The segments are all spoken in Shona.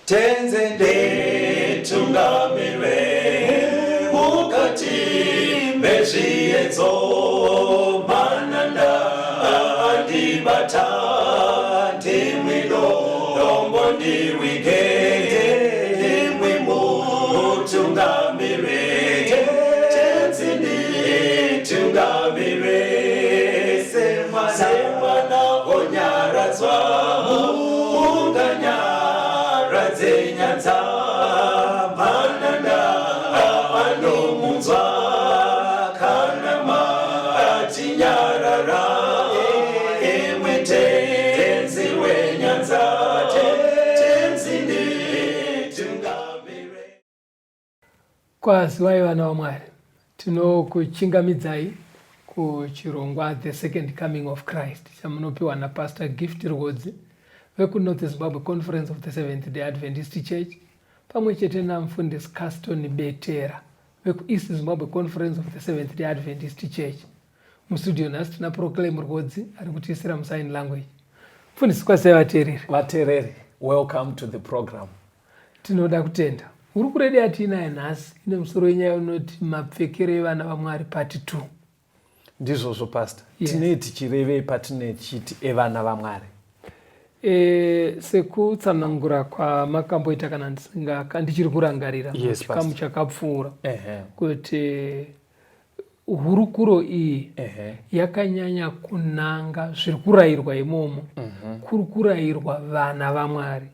Tenzi nditungamire mukati mezviedzo, mananda andibata, ndimwi dombo ndirwige, ndimwi mutungamire. Tenzi nditungamire semwana onyaradzwa munganyaradze nyanza, mananda anomunzwa kana matinyarara, imwe Tenzi wenyanza. Tenzi nditungamire. Kwaziwai vana vaMwari, tinokuchingamidzai kuchirongwa The Second Coming of Christ chamunopiwa naPastor Gift Rwodzi vekuNorth Zimbabwe Conference of the Seventh Day Adventist Church pamwe chete namufundisi Caston Betera vekuEast Zimbabwe Conference of the Seventh Day Adventist Church. Mustudio nhasi tina Proclaim Rwodzi ari kutiisira musign language. Mufundisi, kwazisai vateereri. Vateereri, welcome to the program. Tinoda kutenda. Hurukuro yedu yatiinayo nhasi ine musoro wenyaya unoti mapfekero evana vaMwari part 2. Ndizvozvo, Pastor. Yes. Tinee tichirevei patinee tichiti evana vaMwari? Sekutsanangura kwamakamboita kana ndisinga ndichiri kurangarira chikamu chakapfuura kuti hurukuro iyi yakanyanya kunanga zviri kurayirwa imomo, kuri kurayirwa vana vaMwari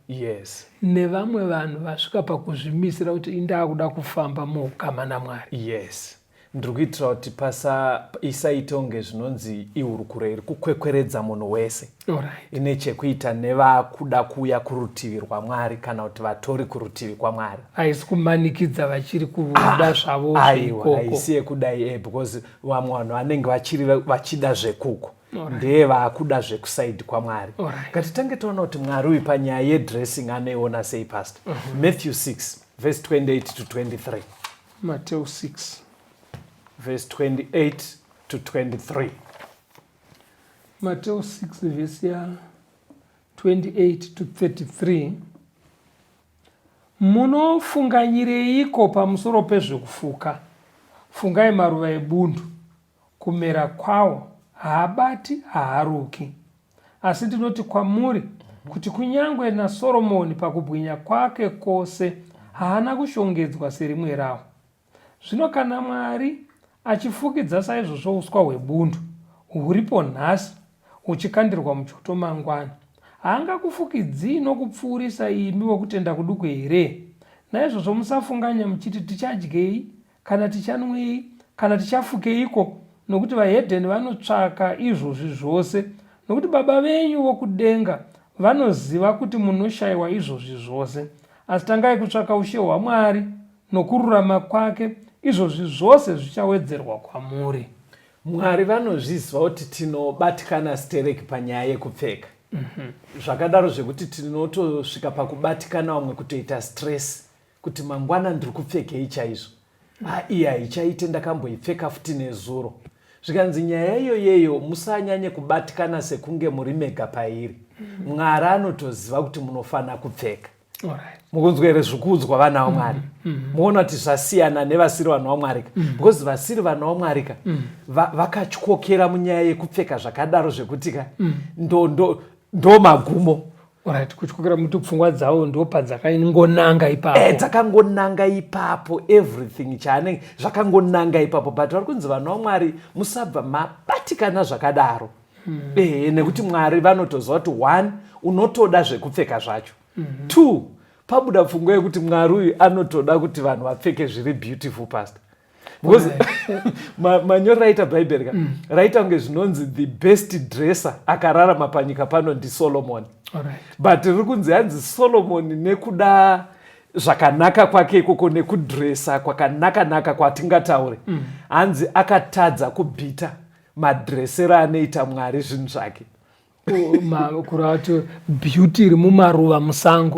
nevamwe vanhu vasvika pakuzvimisira kuti indaa kuda kufamba muukama naMwari. Yes, ndiri kuitira kuti pasa isaite kunge zvinonzi ihurukuro iri kukwekweredza munhu wese. Ine chekuita nevakuda kuuya kurutivi rwaMwari kana kuti vatori kurutivi kwaMwari. Haisi kumanikidza vachiri kuda zvavo. Aiwa, haisi yekudai because vamwe vanhu vanenge vachiri vachida zvekuko, ndeye vaakuda zvekusaidi kwaMwari. Ngatitange toona kuti Mwari uyu panyaya yedressing anoiona sei, Pastor. Matthew 6 verse 28 to 23. Mateo 6 verse 28 to 23. Mateo 6 vhesi ya 28 to 33. Munofunganyireiko pamusoro pezvekufuka? Fungai maruva ebundu, kumera kwawo, haabati, haaruki. Asi ndinoti kwamuri kuti kunyangwe naSoromoni pakubwinya kwake kwose haana kushongedzwa serimwe rawo. Zvino kana Mwari achifukidza saizvozvo uswa hwebundu, huripo nhasi, huchikandirwa muchoto mangwana, haangakufukidzii nokupfuurisa imi vokutenda kuduku here? Naizvozvo musafunganya muchiti, Tichadyei? Kana tichanwei? Kana tichafukeiko? Nokuti vahedheni vanotsvaka izvozvi zvose, nokuti Baba venyu vokudenga vanoziva kuti munoshayiwa izvozvi zvose. Asi tangai kutsvaka ushe hwaMwari nokururama kwake, izvozvi zvose zvichawedzerwa kwamuri. Mwari vanozviziva kuti tinobatikana stereki panyaya yekupfeka, zvakadaro zvekuti tinotosvika pakubatikana, vamwe kutoita stress kuti mangwana ndiri kupfekei chaizvo. Ha, iyi haichaite, ndakamboipfeka futi nezuro. Zvikanzi nyaya iyoyeyo musanyanye kubatikana sekunge muri mega pairi. Mwari anotoziva kuti munofanira kupfeka. Mukunzwa here zvikuudzwa vana vaMwari? Muona kuti zvasiyana nevasiri vanhu vaMwari ka, because vasiri vanhu vaMwari ka vakatyokera munyaya yekupfeka zvakadaro zvekuti ka ndo magumo. Alright, kutyokera muti pfungwa dzavo ndo padzakangonanga ipapo. Dzakangonanga ipapo, everything chaanenge zvakangonanga ipapo. But vari kunzi vanhu vaMwari musabva mabatikana zvakadaro, nekuti Mwari vanotoziva kuti one, unotoda zvekupfeka zvacho. Two, pabuda pfungwa yekuti Mwari uyu anotoda kuti vanhu vapfeke zviri beautiful, Pastor, because manyoro raita Bhaibheri ka raita kunge zvinonzi the best dresser akararama panyika pano ndiSolomon. But riri kunzi hanzi Solomon nekuda zvakanaka kwake ikoko nekudresa kwakanaka-naka kwatingataure, hanzi akatadza kubhita madresero anoita Mwari zvinhu zvake. Kureva kuti beauty iri mumaruva musango,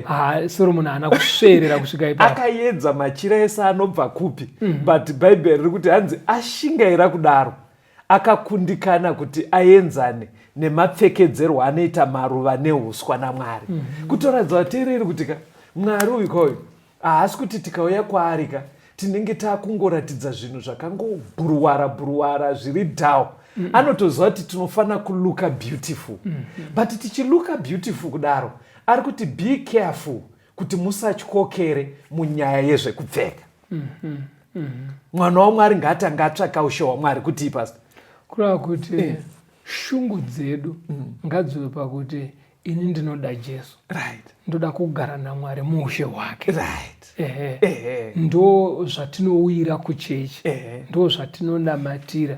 ha, Solomon haana kusverera kusvika ipapo. Akaedza machira ese anobva kupi, but Bhaibheri riri kuti hanzi ashingaira kudaro akakundikana kuti aenzane nemapfekedzerwo anoita maruva neuswa naMwari. Kutoratidza vateereri kuti ka Mwari uyu kauyu haasi kuti tikauya kwaari ka tinenge takungoratidza zvinhu zvakangobhuruwara bhuruwara zviri down. Anotoziva kuti tinofanira kulooka beautiful, but tichilooka beautiful kudaro, ari kuti be careful kuti musatyokere munyaya yezvekupfeka. Mwana waMwari ngaatanga atsvaka ushe hwaMwari kuti, Pastor? Kureva kuti shungu dzedu ngadzive pakuti ini ndinoda Jesu, ndoda kugara naMwari muushe hwake. Ehe. Ndo zvatinouyira kuchechi, ndo zvatinonamatira.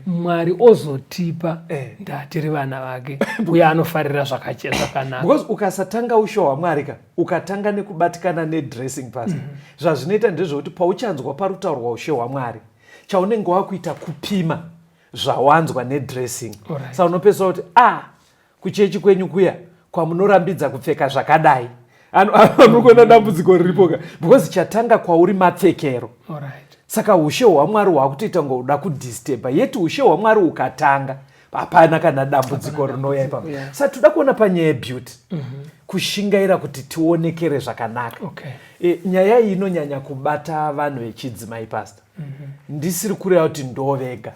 Mwari ozotipa ndatiri vana vake uye anofarira zvakanaka. Because ukasatanga ushe hwaMwari ka, ukatanga nekubatikana nedressing, Pastor, zvazvinoita ndezvekuti pauchanzwa parutaurwa ushe hwaMwari, chaunenge wakuita kupima zvawanzwa nedressing. Saka unopedzisa kuti a kuchechi kwenyu kuya kwamunorambidza kupfeka zvakadai, anokuona dambudziko riripo ka, because chatanga kwauri mapfekero. Saka ushe hwaMwari hwakutoita kunge uda kudisturba, yeti ushe hwaMwari ukatanga, hapana kana dambudziko rinouya ipapo. Saka toda kuona panyaya yebeauty, kushingaira kuti tionekere zvakanaka. E, nyaya iyi inonyanya kubata vanhu vechidzimai, Pastor. Ndisiri kureva kuti ndo vega.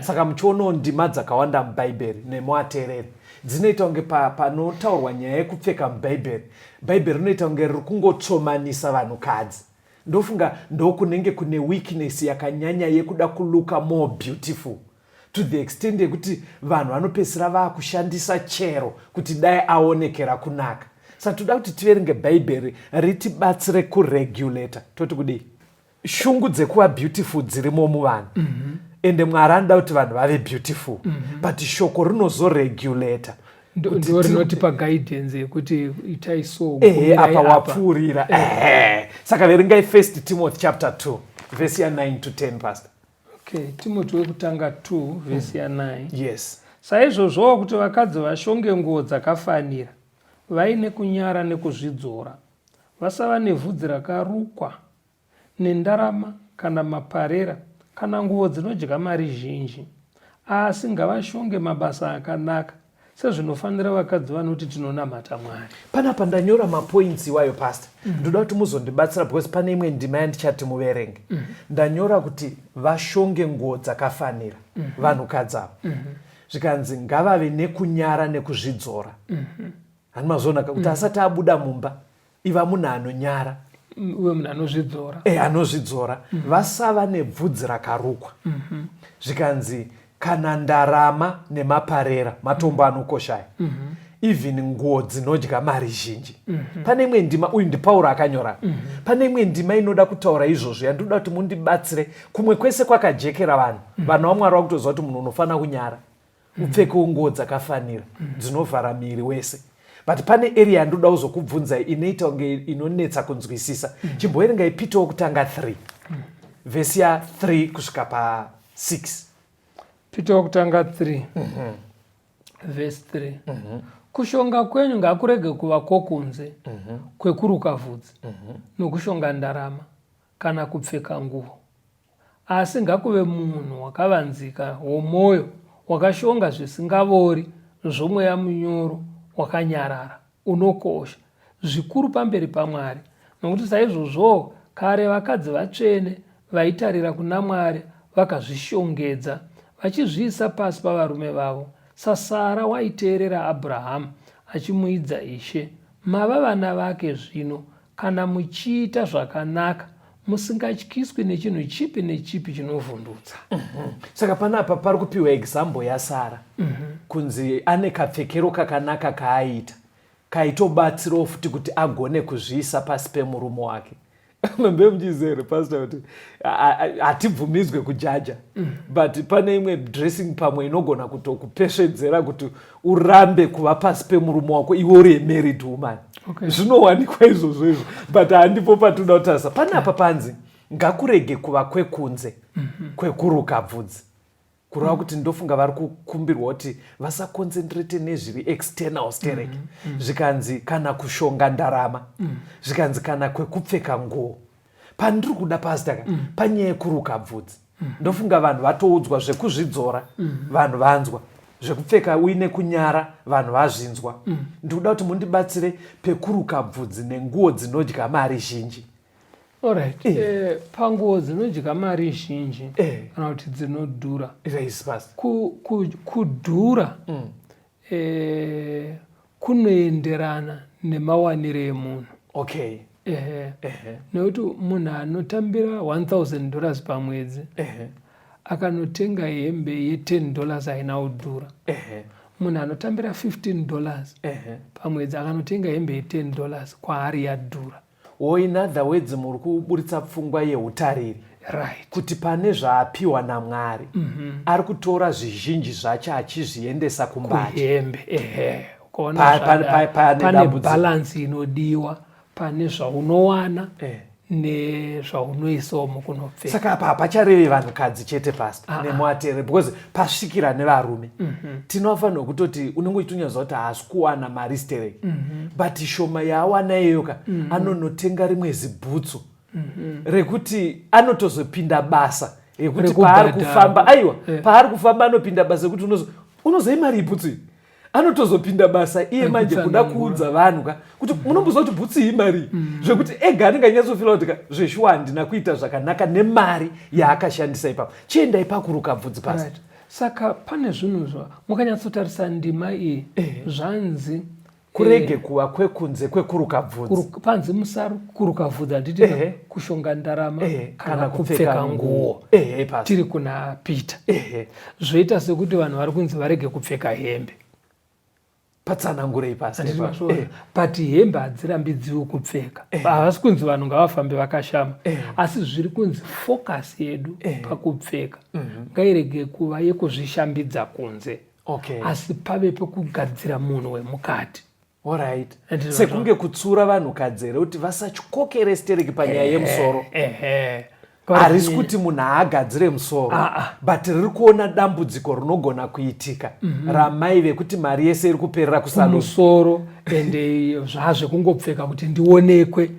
Saka muchionawo ndima dzakawanda muBhaibheri nemuateereri dzinoita kunge panotaurwa nyaya yekupfeka muBhaibheri, Bhaibheri rinoita kunge riri kungotsomanisa vanhukadzi. Ndofunga ndokunenge kune weakness yakanyanya yekuda kulooka more beautiful to the extent yekuti vanhu vanopedzisira vaakushandisa chero kuti dai aonekera kunaka. Saka toda kuti tiverenge Bhaibheri ritibatsire kuregulata. Toti kudii? Shungu dzekuva beautiful dzirimo muvanhu, ende Mwari anoda kuti vanhu vave beautiful, but shoko rinozoregulata. Ndo rinotipa guidance yekuti itai so. Ehe. Gumirai. Apa wapfuurira. Ehe, saka verengai First Timothy chapter 2 vhesi ya9 to 10, Pastor. Okay, Timothy wekutanga 2 vhesi ya9. Yes. Saizvozvowo kuti vakadzi vashonge nguo dzakafanira, vaine kunyara nekuzvidzora, vasava nevhudzi rakarukwa nendarama kana maparera kana nguo dzinodya mari zhinji, asi ngavashonge mabasa akanaka sezvinofanira vakadzi vanoti tinonamata Mwari. Panapa ndanyora mapoints iwayo, Pastor. Ndoda kuti muzondibatsira because pane imwe ndima yandichati muverenge. Ndanyora kuti vashonge nguo dzakafanira vanhukadzi ava, zvikanzi ngavave nekunyara nekuzvidzora. Hani mazvona kuti asati abuda mumba, iva munhu anonyara. Uye munhu anozvidzora. E, anozvidzora. Vasava nebvudzi rakarukwa, zvikanzi kana ndarama nemaparera, matombo anokoshaya, even nguo dzinodya mari zhinji. Pane imwe ndima, uyu ndiPauro akanyora, pane imwe ndima inoda kutaura izvozvo yandinoda kuti mundibatsire. Kumwe kwese kwakajekera vanhu, vanhu vaMwari vakutoziva kuti munhu unofanira kunyara, upfekewo nguo dzakafanira dzinovhara miri wese, but pane area yandoda kuzokubvunzai inoita kunge inonetsa kunzwisisa. Chimboverengai Peter wokutanga 3 vhesi ya3 kusvika pa6. Peter wokutanga 3 vhesi 3: Kushonga kwenyu ngakurege kuva kwokunze kwekuruka vhudzi nokushonga ndarama kana kupfeka nguo, asi ngakuve munhu wakavanzika womwoyo, wakashonga zvisingavori zvomweya munyoro wakanyarara, unokosha zvikuru pamberi paMwari. Nokuti saizvozvowo kare vakadzi vatsvene vaitarira kuna Mwari vakazvishongedza, vachizviisa pasi pavarume vavo, saSara waiteerera Abhurahamu, achimuidza ishe. Mava vana vake zvino, kana muchiita zvakanaka, musingatyiswi nechinhu chipi nechipi chinovhundutsa. Saka panapa pari kupiwa example yaSara, kunzi ane kapfekero kakanaka kaaita kaitobatsirawo futi kuti agone kuzviisa pasi pemurume wake. Mambe muchiziva here, Pastor, kuti hatibvumidzwe kujaja, but pane imwe dressing pamwe inogona kutokupesvedzera kuti urambe kuva pasi pemurume wako iwe uri married woman? Zvinowanikwa izvozvo izvo, but handipo patinoda kutarisa panapa. Panzi ngakurege kuva kwekunze kwekuruka bvudzi, kureva kuti ndofunga vari kukumbirwa kuti vasaconcentrate nezviri external sterek. Zvikanzi kana kushonga ndarama, zvikanzi kana kwekupfeka nguo. Pandiri kuda, Pastor, ka panyaya yekuruka bvudzi, ndofunga vanhu vatoudzwa zvekuzvidzora, vanhu vanzwa. Zvekupfeka uine kunyara vanhu vazvinzwa. Ndikuda kuti mundibatsire pekuruka bvudzi nenguo dzinodya mari zhinji. Alright. Panguo dzinodya mari zhinji kana kuti dzinodhura. Yes, pastor. Kudhura kunoenderana nemawanire emunhu. Okay. Ehe. Nekuti munhu anotambira $1000 pamwedzi akanotenga hembe ye$10 haina kudhura. Munhu anotambira $15 pamwedzi akanotenga hembe ye$10 kwaari yadhura. Or in other words, muri kuburitsa pfungwa yeutariri. Right. Kuti pane zvaapiwa naMwari, ari kutora zvizhinji zvacho achizviendesa kumbacha. Kuhembe, ehe. Ukaona zvadaro, Pane pane dambudziko. Balance inodiwa pane zvaunowana nezvaunoisawo mukunopfeka. Saka apa hapacharevi vanhukadzi chete, pastor, nemuatere, because pasvikira nevarume. Tinofanirwa kutoti unenge uchitonyaziva kuti haasi kuwana mari stereki, but shoma yaawana iyoyo ka, anonotenga rimwe zibhutsu rekuti anotozopinda basa rekuti paari Rekubhadhara. kufamba, aiwa, paari kufamba anopinda basa rekuti unozoi mari ibhutsu iyi, anotozopinda basa iye manje kuda Rekutsanangura. Kuudza vanhu ka kuti munomboziva kuti bhutsu iyi mari, zvekuti ega anenge anyatsofila kuti ka zveshuwa handina kuita zvakanaka nemari yaakashandisa ipapo. Chiendai pakuruka bvudzi, pastor. Right. Saka pane zvinhu zva mukanyatsotarisa ndima iyi, zvanzi Kurege kuva kwekunze kwekuruka bvudzi. Panzi musakuruka bvudzi, handiti? Kushonga ndarama kana kupfeka nguo. Ehe, pastor. Tiri kuna Peter. Zvoita sekuti vanhu vari kunzi varege kupfeka hembe. Patsanangurei, pastor. Handiti Ipapo. mazviona? But hembe hadzirambidziwi kupfeka. Havasi kunzi vanhu ngavafambe vakashama, asi zviri kunzi focus yedu pakupfeka ngairege kuva yekuzvishambidza kunze, asi pave pekugadzira munhu wemukati. Alright. Handiti? Sekunge kutsura vanhukadzi here kuti vasatyokere stereki panyaya yemusoro? Ehe. Harisi kuti munhu haagadzire musoro, Ah, ah. but riri kuona dambudziko rinogona kuitika ramai vekuti mari yese iri kuperera kusalon. Kumusoro, ende zvazvekungopfeka kuti ndionekwe.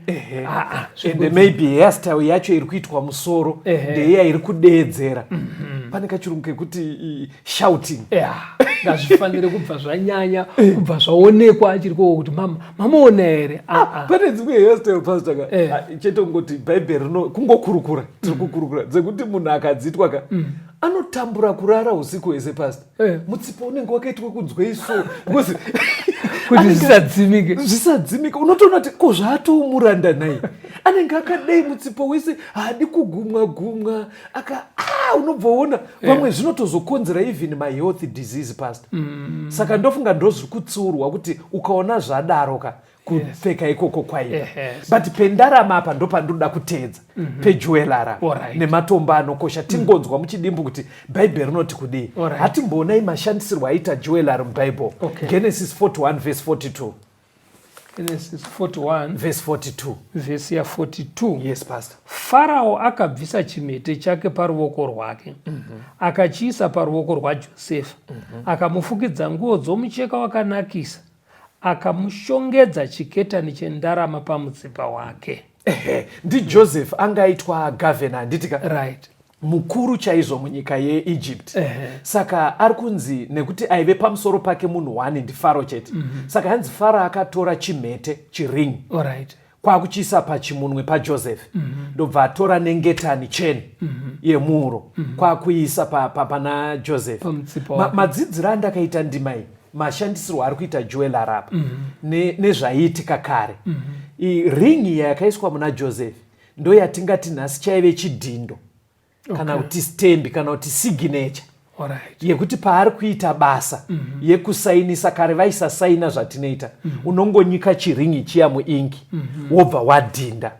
Ah, ah, Ende maybe hairstyle yacho iri kuitwa musoro ndeiya iri kudeedzera. Pane kachirungu kekuti shouting. Ya, ngazvifanire kubva zvanyanya, kubva zvaonekwa achiri koko kuti mama, mamuona here? Ah, ah. Pane dzimwe hairstyle, pastor ka, ah, chete kungoti Bhaibheri rino kungokurukura, tiri kukurukura dzekuti munhu akadzitwa ka, anotambura kurara usiku hwese, pastor. Mutsipa unenge wakaitwa kunzwei so because kuti zvisadzimike. Zvisadzimika. Unotoona kuti ko zvaatoumuranda nai, anenge akadei mutsipa wese, haadi kugumwa gumwa aka, ah, unobva uona vamwe zvinotozokonzera even mahealth disease, pastor. Saka ndofunga ndozviri kutsiurwa kuti ukaona zvadaro ka, kupfeka ikoko kwaiva. But pendarama apa ndopandoda kuteedza, pejewellery nematombo anokosha. Tingonzwa muchidimbu kuti Bhaibheri rinoti kudii. Hatimboonai mashandisirwo aita jewellery muBhaibheri. Genesis 41 verse 42. Genesis 41 verse 42. Vhesi ya42. Yes, pastor. Farao akabvisa chimete chake paruoko rwake, akachiisa paruoko rwaJosefa, akamufukidza nguo dzomucheka wakanakisa, akamushongedza chiketani chendarama pamutsipa wake. Ehe, ndiJoseph anga aitwa gavhena, handiti ka? Right. Mukuru chaizvo munyika yeEgypt. Saka ari kunzi nekuti aive pamusoro pake munhu one ndiFaro chete, saka hanzi Faro akatora chimhete, chiring, kwakuchiisa pachimunwe paJoseph, ndobva atora nengetani, cheni yemuuro, kwakuiisa pana Joseph. Pamutsipa wake. Madzidziro andakaita ndima iyi, mashandisirwo ari kuita jewellery apa nezvaiitika kare, ring iya yakaiswa muna Joseph ndo yatingati nhasi chaive chidhindo kana kuti stamp kana kuti signature yekuti paari kuita basa yekusainisa. Kare vaisasaina zvatinoita, unongonyika chiringi chiya muinki, wobva wadhinda.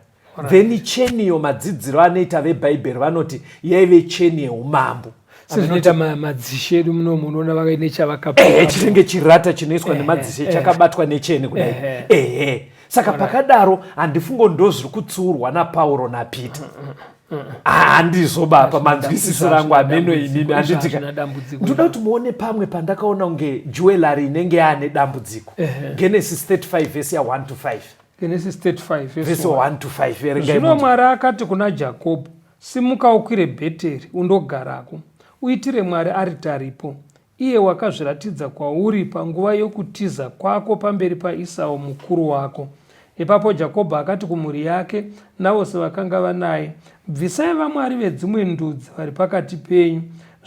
Then cheniyo, madzidziro anoita veBhaibheri, vanoti yaive cheni yeumambo. Sezvinoita madzishe edu munomu, unoona vakaine Ehe, chinenge chirata chinoiswa nemadzishe chakabatwa necheni kudai. Ehe, saka pakadaro handifungo ndo zviri kutsiurwa naPauro naPeter. Handizvo bapa, manzwisisiro angu, ameno inini, handitika? Hazvina dambudziko. Ndoda kuti muone pamwe pandakaona kunge jewellery inenge yaane dambudziko. Genesis 35 vhesi ya1 to 5. Genesis 35 verse vhesi 1. 1 to 5, verengai Zvino munzwe. Mwari akati kuna Jakobho, "Simuka ukwire Bheteri undogarako, uitire Mwari aritaripo." iye wakazviratidza kwauri panguva yokutiza kwako pamberi paIsau mukuru wako. Ipapo Jakobho akati kumhuri yake navose vakanga vanaye, Bvisai vamwari vedzimwe ndudzi vari pakati penyu,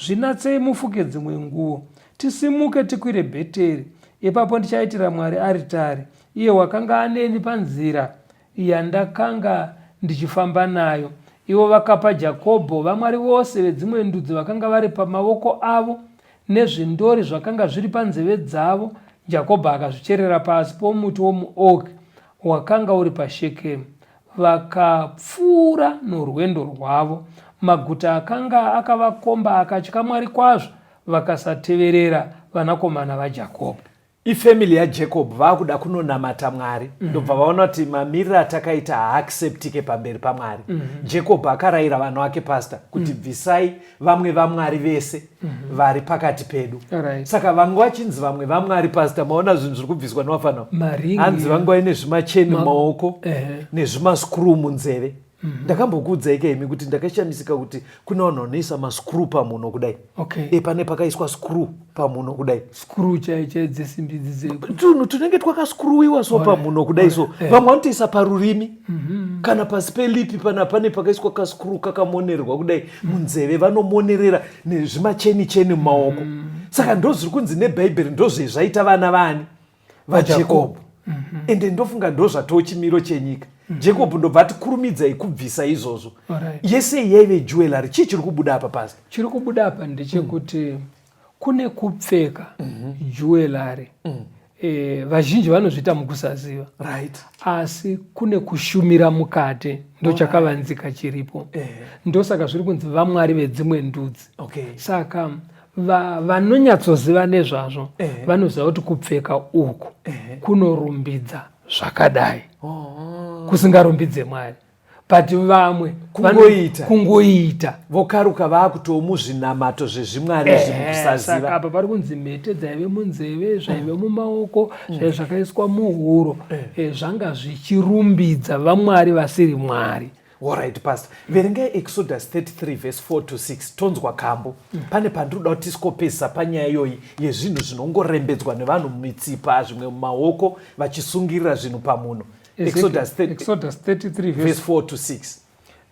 zvinatsei mufuke dzimwe nguo, tisimuke tikwire Bheteri. Ipapo ndichaitira Mwari aritari, iye wakanga aneni panzira yandakanga ndichifamba nayo. Ivo vakapa Jakobho vamwari vose vedzimwe ndudzi vakanga vari pamavoko avo nezvindori zvakanga zviri panzeve dzavo. Jakobho akazvicherera pasi pomuti womuoki wakanga uri paShekemu. Vakapfuura norwendo rwavo. Maguta akanga akavakomba akatya Mwari kwazvo, vakasateverera vanakomana vaJakobho. Ifamily yaJacob vakuda kunonamata Mwari mm. Ndobva vaona kuti mamiriro atakaita haacceptike pamberi paMwari mm -hmm. Jacob akarayira vanhu vake pastor kuti mm. bvisai vamwe vaMwari vese mm -hmm. vari pakati pedu right. Saka vanga vachinzi vamwe vaMwari pastor, maona zvinhu zviri kubviswa nevafanao hanzi vanga vaine zvimacheni mumaoko uh -huh. nezvimaskru munzeve Mm -hmm. Ndakambokuudzai ka imi kuti ndakashamisika kuti kune vanhu vanoisa mascrew pamhuno kudai. Okay. E, pane pakaiswa screw pamhuno kudai. Screw chai chai dzesimbi idzi Tunhu tunenge twakascrewiwa so pamhuno kudai so. Eh. Vamwe vanotoisa parurimi. Mm -hmm. Kana pasi pelipi pana pane pakaiswa kascrew kakamonererwa kudai mm -hmm. Munzeve vanomonerera nezvimacheni cheni mumaoko. Mm -hmm. Saka ndozviri kunzi nebhaibheri ndozvezvaita vana vani? vaJacob mm -hmm. Ende ndofunga ndozvatoo chimiro chenyika mm -hmm. Jacob ndobva ati kurumidzai kubvisa izvozvo right. Yese yaive jewelry chii chiri kubuda apa pasi chiri kubuda apa ndechekuti mm. Kune kupfeka mm -hmm. jewelry mm. E, vazhinji vanozviita mukusaziva right. Asi kune kushumira mukati ndochakavanzika chiripo eh. Ndosaka zviri kunzi vamwari vedzimwe ndudzi okay. Saka vanonyatsoziva nezvazvo eh. Vanoziva kuti kupfeka uku eh. Kunorumbidza zvakadai oh. Kusingarumbidze Mwari but vamwe kungoita kungoita vokaruka vakutomuzvinamato zvezvimwari izvi mukusaziva. Saka apa pari kunzi mhete dzaive munzeve zvaive mumaoko zvaive zvakaiswa muhuro eh. Zvanga zvichirumbidza vamwari vasiri Mwari. Alright, Pastor. Verengai Exodus 33 verse 4 to 6 tonzwa kambo. Mm. Pane pandinoda kuti tisikopedzisa panyaya iyoyi yezvinhu zvinongorembedzwa nevanhu mumitsipa, zvimwe mumaoko vachisungirira zvinhu pamuno. Exodus 30, Exodus 33 verse 4 to 6.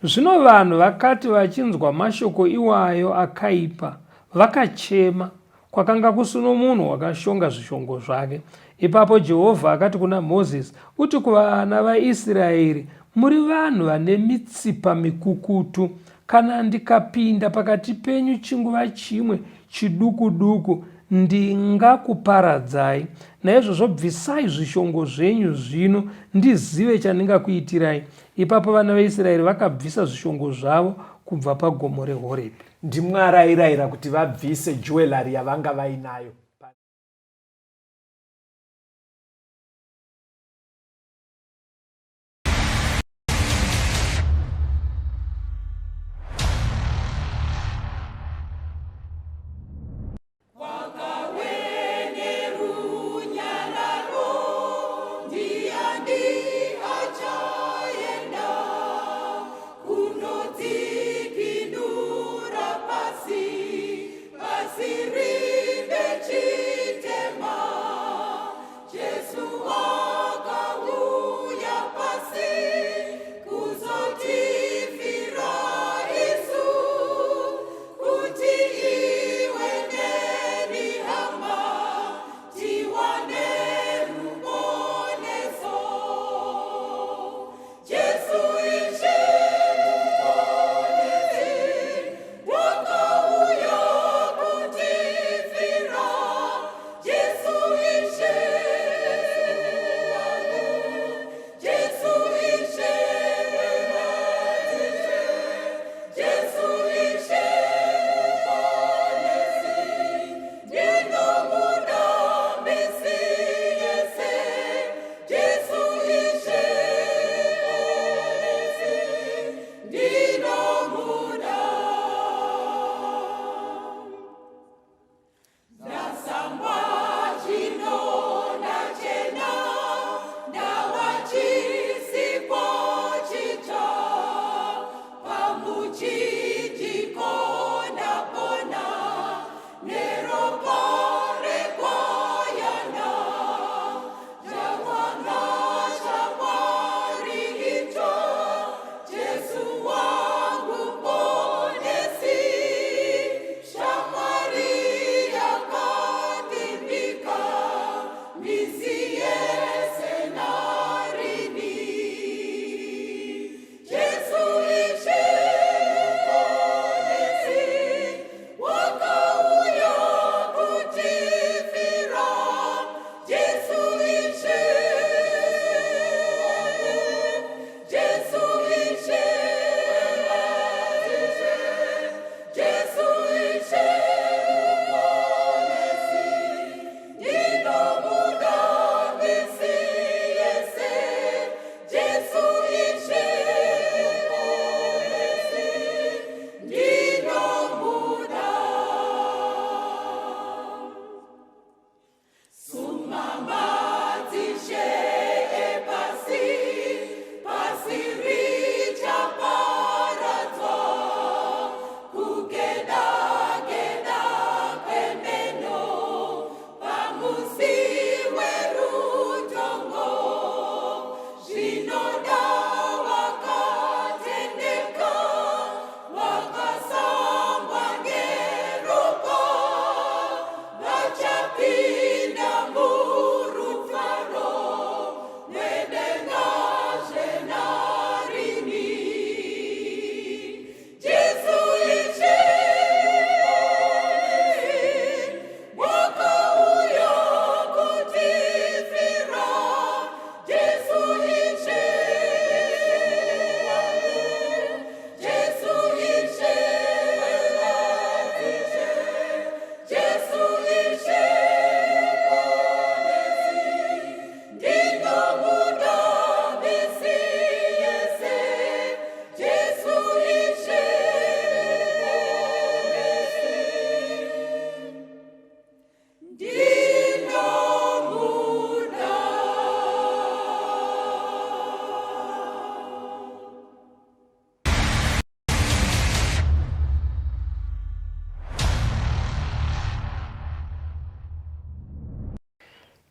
Zvino vanhu vakati vachinzwa mashoko iwayo akaipa, vakachema. Kwakanga kusino munhu wakashonga zvishongo zvake. Ipapo Jehovha akati kuna Mozisi, Uti kuvana vaIsiraeri, Muri vanhu vane mitsipa mikukutu. Kana ndikapinda pakati penyu chinguva chimwe chiduku-duku, ndingakuparadzai. Naizvozvo bvisai zvishongo zvenyu zvino, ndizive chandingakuitirai. Ipapo vana vaIsiraeri vakabvisa zvishongo zvavo kubva pagomo reHorebhi. NdiMwari airayira kuti vabvise jewellery yavanga vainayo. Kunodzikinura pasi, pasi rine.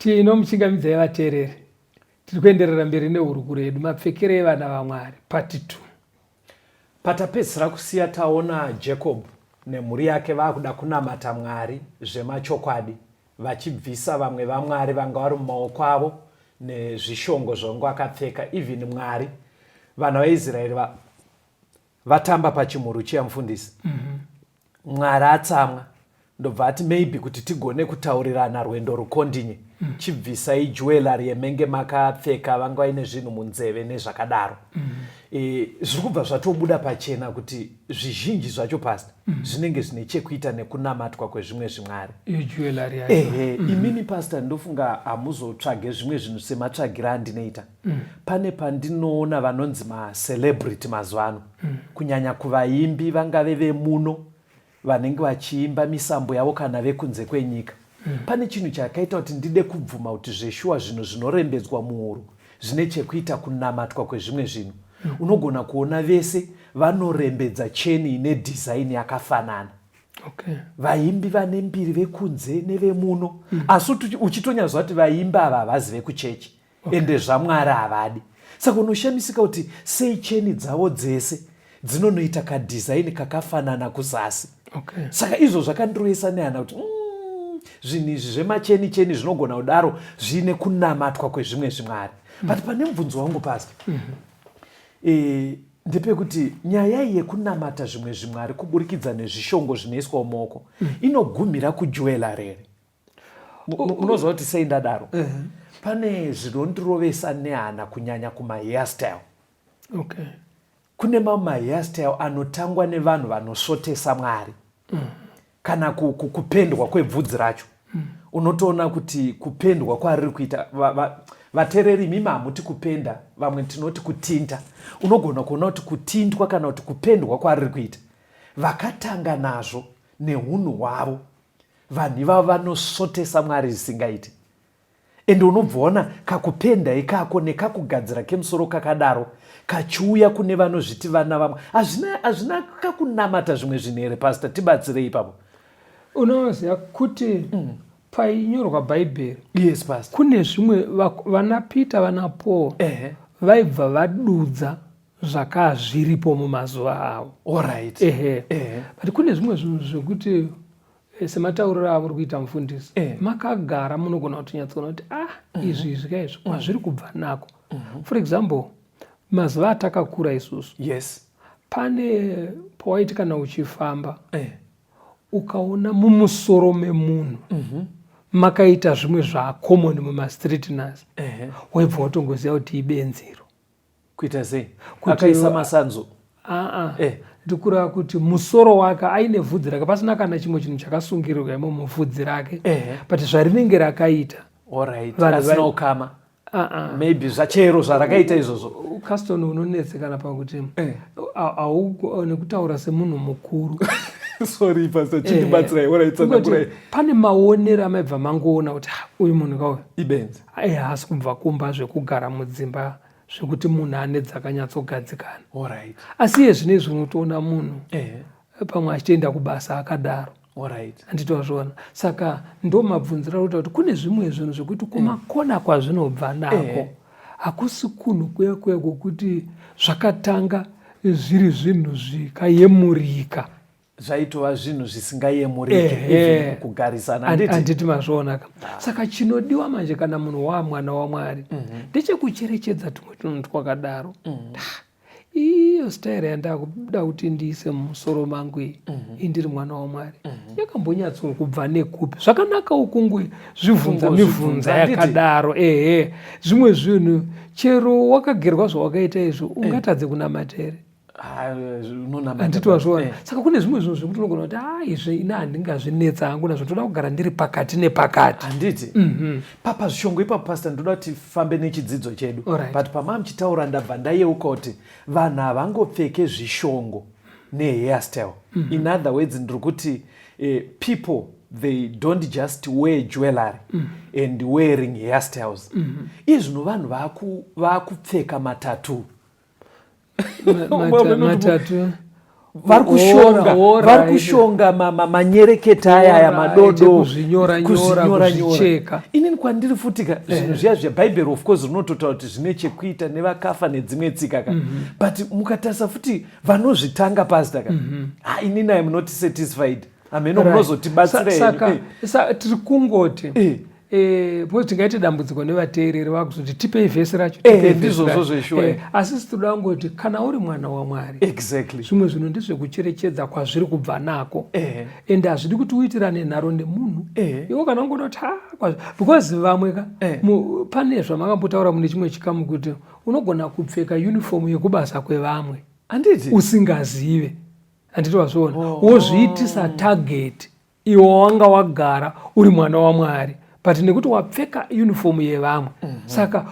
Tinomuchingamidzai vateereri. Tiri kuenderera mberi nehurukuro yedu mapfekero evana vaMwari part 2. Patapedzisira kusiya taona Jacob nemhuri yake vakuda kunamata Mwari zvemachokwadi vachibvisa vamwe vamwari vanga vari mumaoko avo nezvishongo zvavanga vakapfeka even Mwari vana vaIsraeri va, vatamba pachimhuru chiya mufundisi mm -hmm. Mwari atsamwa ndobva ati maybe kuti tigone kutaurirana rwendo rukondinye mm. chibvisai jewellery yemenge makapfeka vanga vaine zvinhu munzeve nezvakadaro mm. e, zviri kubva zvatobuda pachena kuti zvizhinji zvacho pasta mm. zvinenge zvine chekuita nekunamatwa kwezvimwe zvimwari ehe mm. imini pasta ndofunga hamuzotsvage zvimwe zvinhu sematsvagiro andinoita mm. Pane pandinoona vanonzi macelebrity mazuva ano mm. kunyanya kuvaimbi vangave vemuno vanenge vachiimba misambo yavo kana vekunze kwenyika mm. Pane chinhu chakaita kuti ndide kubvuma kuti zveshuwa zvinhu zvinorembedzwa muhuro zvine chekuita kunamatwa kwezvimwe zvinhu mm. Unogona kuona vese vanorembedza cheni ine dhizaini yakafanana okay. Vaimbi vane mbiri vekunze nevemuno mm. Asi uchitonyaziva kuti vaimbi ava havazi vekuchechi okay. Ende zvamwari havadi saka unoshamisika kuti sei cheni dzavo dzese dzinonoita kadhizaini kakafanana kuzasi okay. Saka izvo zvakandiroyesa nehana kuti mm, zvinhu izvi zvemacheni cheni zvinogona kudaro zviine kunamatwa kwezvimwe zvimwari mm. But pane mubvunzo wangu pasta mm -hmm. e, ndepekuti nyaya iyi yekunamata zvimwe zvimwari kuburikidza nezvishongo zvinoiswa mumaoko mm. inogumira kujewellery here munoziva kuti sei ndadaro uh -huh. Pane zvinondirovesa nehana kunyanya kumahairstyle okay. Kune mamwe mahairstyle anotangwa nevanhu vanosvotesa Mwari mm. Kana kupendwa kwebvudzi racho mm. Unotoona kuti kupendwa kwariri kuita vatereri imimi hamuti kupenda vamwe tinoti kutinta unogona kuona kuti kutintwa kana kuti kupendwa kwariri kuita vakatanga nazvo nehunhu hwavo Vanhu ivavo vanosvotesa Mwari zvisingaite. Ende unobva waona kakupenda ikako nekakugadzira kemusoro kakadaro kachiuya kune vanozviti vana vamwe. Hazvina hazvina kakunamata zvimwe zvinhu here pastor tibatsirei ipapo. Unoziva kuti mm. painyorwa Bhaibheri. Yes pastor. Kune zvimwe vana Peter vana Paul vaibva vadudza zvakaa zviripo mumazuva avo. Alright. Ehe. Ehe. But kune zvimwe zvinhu zvekuti eh, sematauriro amuri kuita mufundisi eh. makagara munogona kutonyatsoona kuti ah mm -hmm. izvi izvi ka izvi kwazviri kubva nako mm -hmm. For example mazuva atakakura isusu yes. Pane pawaiti kana uchifamba eh. Ukaona mumusoro memunhu mm -hmm. makaita zvimwe zvacommon mumastreet nhasi eh. Waibva watongoziva kuti ibenziro Kuita sei? Akaisa masanzu. Aa eh. Ndikureva kuti musoro wake aine vhudzi rake pasina kana chimwe chinhu chakasungirirwa imo muvhudzi rake eh. But zvarinenge rakaita asina ukama maybe zvachero zvarakaita izvozvo Caston unonetsekana pakuti eh. Nekutaura semunhu mukuru sorry pastor chindibatsirai eh. Alright tsanangurai pane maonero amaibva mangoona kuti uyu munhu kauyu ibenzi haasi kubva kumba zvekugara mudzimba zvekuti munhu ane dzakanyatsogadzikana Alright. Asi iye zvino izvi unotoona munhu eh. Pamwe achitoenda kubasa akadaro Alright. Handiti wazviona saka ndo mabvunziro akuita kuti kune zvimwe zvinhu zvekuti kumakona kwazvinobva nako eh. Hakusi kunhu kuya kuya kwokuti zvakatanga zviri zvinhu zvikayemurika zvaitova zvinhu zvisingayemurike even kugarisana handiti handiti mazvionaka ah. Saka chinodiwa manje kana munhu waa mwana waMwari mhm. ndechekucherechedza mm -hmm. tumwe tunhu twakadaro mm -hmm. Iyo style yandakuda kuti ndiise mumusoro mangu iyi mm -hmm. indiri mwana waMwari mm -hmm. yakambonyatso kubva nekupi zvakanaka ukungu zvibvunza mibvunza yakadaro ehe zvimwe zvinhu chero wakagerwa zvawakaita izvo eh. ungatadze kunamata here handiti wazviona eh. Saka kune zvimwe zvinhu zvekuti unogona kuti a ah, izvi ini handingazvinetsa hangu nazvo toda kugara ndiri pakati nepakati handiti mhm. Papa zvishongo ipapo pastor ndoda kuti tifambe nechidzidzo chedu but pamaa muchitaura ndabva ndayeuka kuti vanhu havangopfeke zvishongo nehairstyle mm -hmm. In other words ndiri kuti eh, people they don't just wear jewelry mm -hmm. and wearing hairstyles mm -hmm. Izvino vanhu vaakupfeka matatu matatu. Vari kushonga, vari kushonga manyereketa aya aya madodo, kuzvinyora nyora. Inini kwandiri futika zvinhu zviya zviya, Bhaibheri of course rinototaura kuti zvine chekuita nevakafa nedzimwe tsika ka, but mukatarisa futi vanozvitanga, pastor ka, ha, inini am not satisfied. Hameno, munozotibatsira. Saka tiri kungoti because tingaite dambudziko nevateereri vakuzoti, "Tipei vhesi racho." Ndizvozvo zveshuwa. Asi sitoda kungoti kana uri mwana waMwari, zvimwe zvinhu ndezvekucherechedza kwazviri kubva nako, ende hazvidi kuti uitirane nharo nemunhu. Iwo kana ungoda kuti ha, because vamwe ka, pane zvamakambotaura mune chimwe chikamu kuti unogona kupfeka uniform yekubasa kwevamwe Handiti? usingazive, handiti wazviona? Wozviitisa target. Iwe wanga wagara uri mwana waMwari, but nekuti wapfeka uniform yevamwe, saka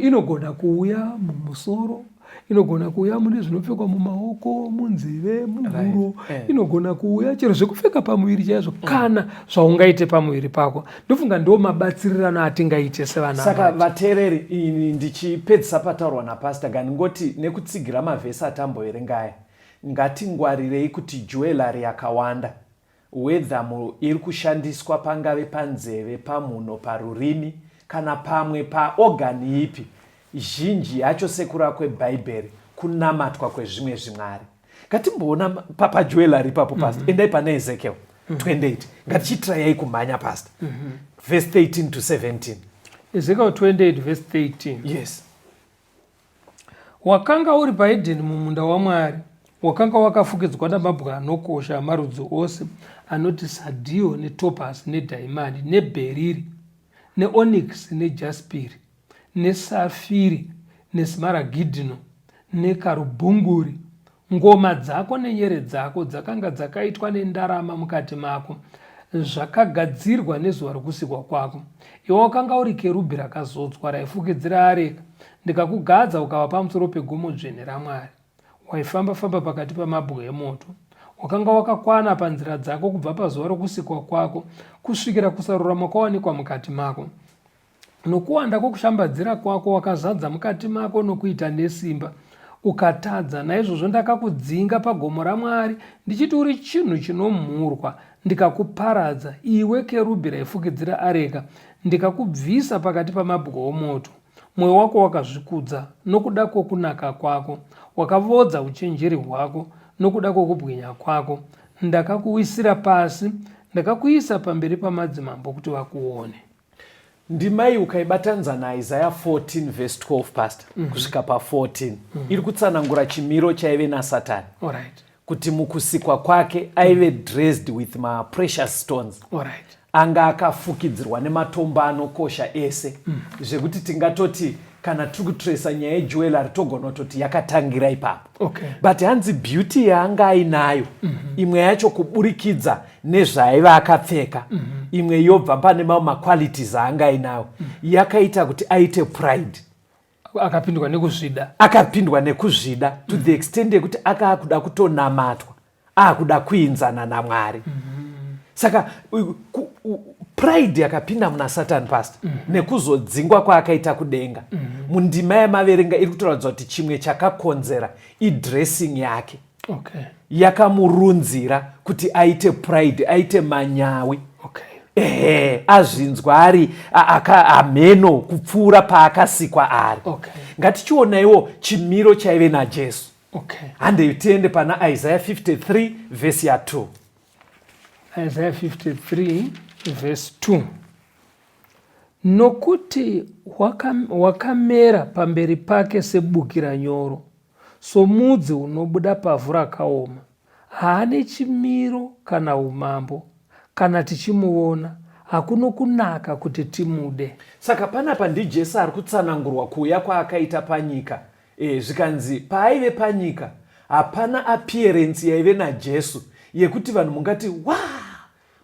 inogona kuuya mumusoro, inogona kuuya mune zvinopfekwa mumaoko, munzeve, muhuro, inogona kuuya chero zvekupfeka pamuviri chaizvo, kana zvaungaite pamuviri pako. Ndofunga ndo mabatsirirano atingaite sevana. Saka vateereri, ini ndichipedzisa pataurwa napastor gani, ngoti nekutsigira mavhesi atamboverenga aya, ngatingwarirei kuti jewellery yakawanda, whether iri kushandiswa pangave panzeve, pamhuno, parurimi kana pamwe paorgan ipi, zhinji yacho sekura kwebhaibheri kunamatwa kwezvimwe zvimwari. Ngatimboona pajewellery ipapo, pastor. Endai pane Ezekiel 28. Ngatichitrayai kumhanya, pastor. Verse 13 to 17. Ezekiel 28 verse 13. Yes. Wakanga uri paEdheni mumunda waMwari. Wakanga wakafukidzwa namabwe anokosha amarudzi ose anoti sadhio netopasi nedhaimani nebheriri neonikisi nejaspiri nesafiri nesmaragidhino nekarubhunguri. Ngoma dzako nenyere dzako dzakanga dzakaitwa nendarama mukati mako, zvakagadzirwa nezuva rokusikwa kwako. Iwe wakanga uri kerubhi rakazodzwa raifukidzira areka. Ndikakugadza ukava pamusoro pegomo dzvene raMwari. Waifamba-famba pakati pamabwe emoto. Wakanga wakakwana panzira dzako kubva pazuva rokusikwa kwako kusvikira kusarurama kwawanikwa mukati mako. Nokuwanda kwokushambadzira kwako wakazadza mukati mako nokuita nesimba, ukatadza. Naizvozvo ndakakudzinga pagomo raMwari, ndichiti uri chinhu chinomhurwa, ndikakuparadza, iwe kerubhi raifukidzira areka, ndikakubvisa pakati pamabwe omoto. Mwoyo wako wakazvikudza nokuda kwokunaka kwako, wakavodza uchenjeri hwako nokuda kwokubwinya kwako. Ndakakuwisira pasi, ndakakuisa pamberi pamadzimambo kuti vakuone. Ndimai ukaibatanidza naIsaya 14 verse 12, pastor, kusvika pa14, iri kutsanangura chimiro chaive naSatani, kuti mukusikwa kwake aive dressed with maprecious stones, anga akafukidzirwa nematombo anokosha ese, zvekuti tingatoti kana tiri kutresa nyaya yejewellery togona kutoti yakatangira ipapo. But hanzi beauty yaanga ainayo, imwe yacho kuburikidza nezvaaiva akapfeka, imwe yobva pane mamwe maqualities aanga ainawo, yakaita kuti aite pride. Akapindwa nekuzvida. Akapindwa nekuzvida to the extent yekuti akaakuda kutonamatwa, aakuda kuinzana naMwari. Saka pride yakapinda muna Satan, pastor, nekuzodzingwa kwaakaita kudenga. Mundima yamaverenga iri kutoratidza kuti chimwe chakakonzera idressing yake yakamurunzira kuti aite pride, aite manyawi. Ehe, azvinzwa ari hameno kupfuura paakasikwa ari. Ngatichionaiwo chimiro chaive naJesu. Handei tiende pana Isaiah 53 vhesi ya2. Isaiah 53 verse 2: Nokuti wakamera pamberi pake sebukira nyoro, somudzi unobuda pavhu rakaoma. Haane chimiro kana umambo. Kana tichimuona, hakuno kunaka kuti timude. Saka panapa ndiJesu ari kutsanangurwa kuuya kwaakaita panyika. Zvikanzi paaive panyika hapana appearance yaive naJesu yekuti vanhu mungati wa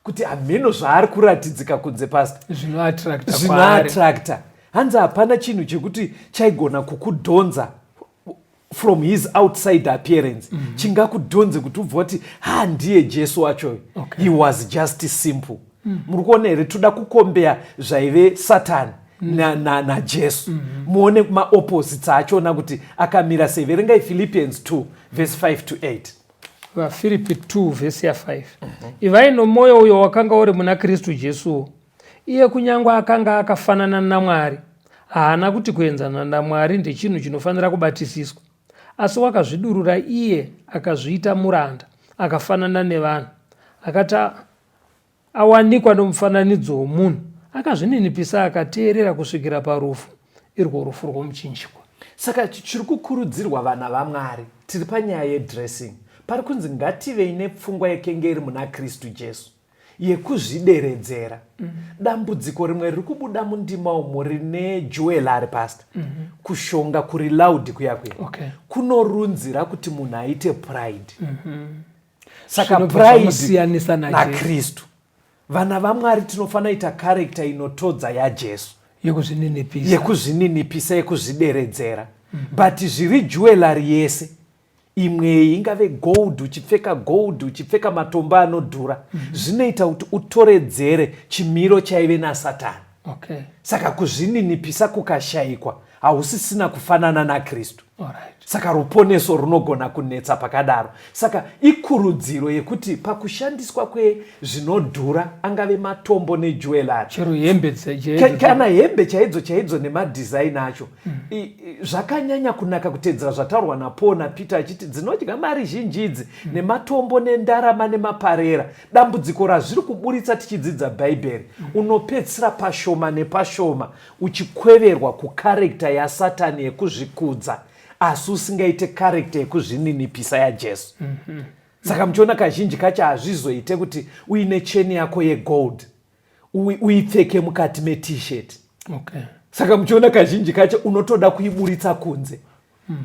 kuti hameno zvaari kuratidzika kunze, pastor. Zvinoattracta. Zvinoattracta. Hanzi hapana chinhu chekuti chaigona kukudhonza from his outside appearance, chingakudhonze kuti ubva kuti, "Ha, ndiye Jesu wacho." He was just simple. Muri kuona here? Toda kukombeya zvaive Satani naJesu, muone maopposites achona kuti akamira sei. Verengai Philippians 2 verse 5 to 8. VaFiripi 2 vhesi ya5. Ivai nomwoyo uyo wakanga uri muna Kristu Jesuwo. Iye kunyange akanga akafanana naMwari, haana kuti kuenzana naMwari ndechinhu chinofanira kubatisiswa, asi wakazvidurura iye akazviita muranda, akafanana nevanhu. Akati awanikwa nomufananidzo womunhu, akazvininipisa akateerera kusvikira parufu, irwo rufu rwomuchinjikwa. Saka chiri kukurudzirwa vana vaMwari, tiri panyaya yedressing, pari kunzi ngativei nepfungwa yekenge iri muna Kristu Jesu yekuzvideredzera. Dambudziko rimwe riri kubuda mundima umu rine jewelry, pastor, kushonga kuri loud kuya kuya kunorunzira kuti munhu aite pride. Saka Zvinobva pride zvamusiyanisa naJesu. naKristu. Vana vaMwari tinofanira ita character inotodza yaJesu, yekuzvininipisa, yekuzvininipisa, yekuzvideredzera. But zviri jewelry yese imwe ingave gold, uchipfeka gold, uchipfeka matombo anodhura, zvinoita kuti utoredzere chimiro chaive naSatani. Saka kuzvininipisa kukashayikwa, hausisina kufanana naKristu. Saka ruponeso runogona kunetsa pakadaro. Saka ikurudziro yekuti pakushandiswa kwezvinodhura, angave matombo nejewelry, chero hembe kana hembe chaidzo chaidzo nemadhizaini acho, zvakanyanya kunaka kutedzera zvataurwa naPaul naPeter achiti dzinodya mari zhinji idzi, nematombo nendarama nemaparera. Dambudziko razviri kuburitsa tichidzidza Bhaibheri, unopedzisira pashoma nepashoma uchikweverwa kucharacter yaSatani yekuzvikudza, asi usingaite character yekuzvininipisa yaJesu. Saka muchiona kazhinji kacho hazvizoite kuti uine cheni yako yegold uipfeke mukati met-shirt. Saka muchiona kazhinji kacho unotoda kuiburitsa kunze.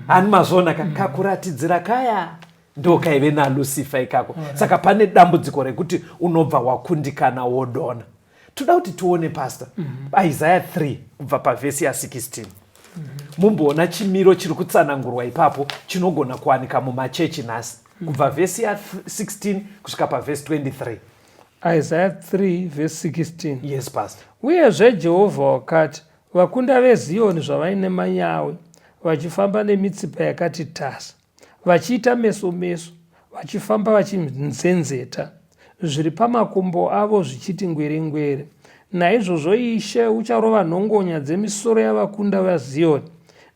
Hani mazvoona ka, kakuratidzira kaya ndo kaive naLucifer ikako. Saka pane dambudziko rekuti unobva wakundikana, wodona. Toda kuti tione, pastor, Isaiah 3 kubva pavhesi ya16, mumboona chimiro chiri kutsanangurwa ipapo chinogona kuwanika mumachechi nhasi, kubva vhesi ya16 kusvika pavhesi 23. Isaiah 3 verse 16. Yes, pastor. Uyezve Jehovha wakati, vakunda veZiyoni zvavaine manyawi, vachifamba nemitsipa yakati tasa, vachiita meso meso, vachifamba vachinzenzeta, zviri pamakumbo avo zvichiti ngwere ngwere, naizvozvo Ishe ucharova nhongonya dzemisoro yavakunda vaZiyoni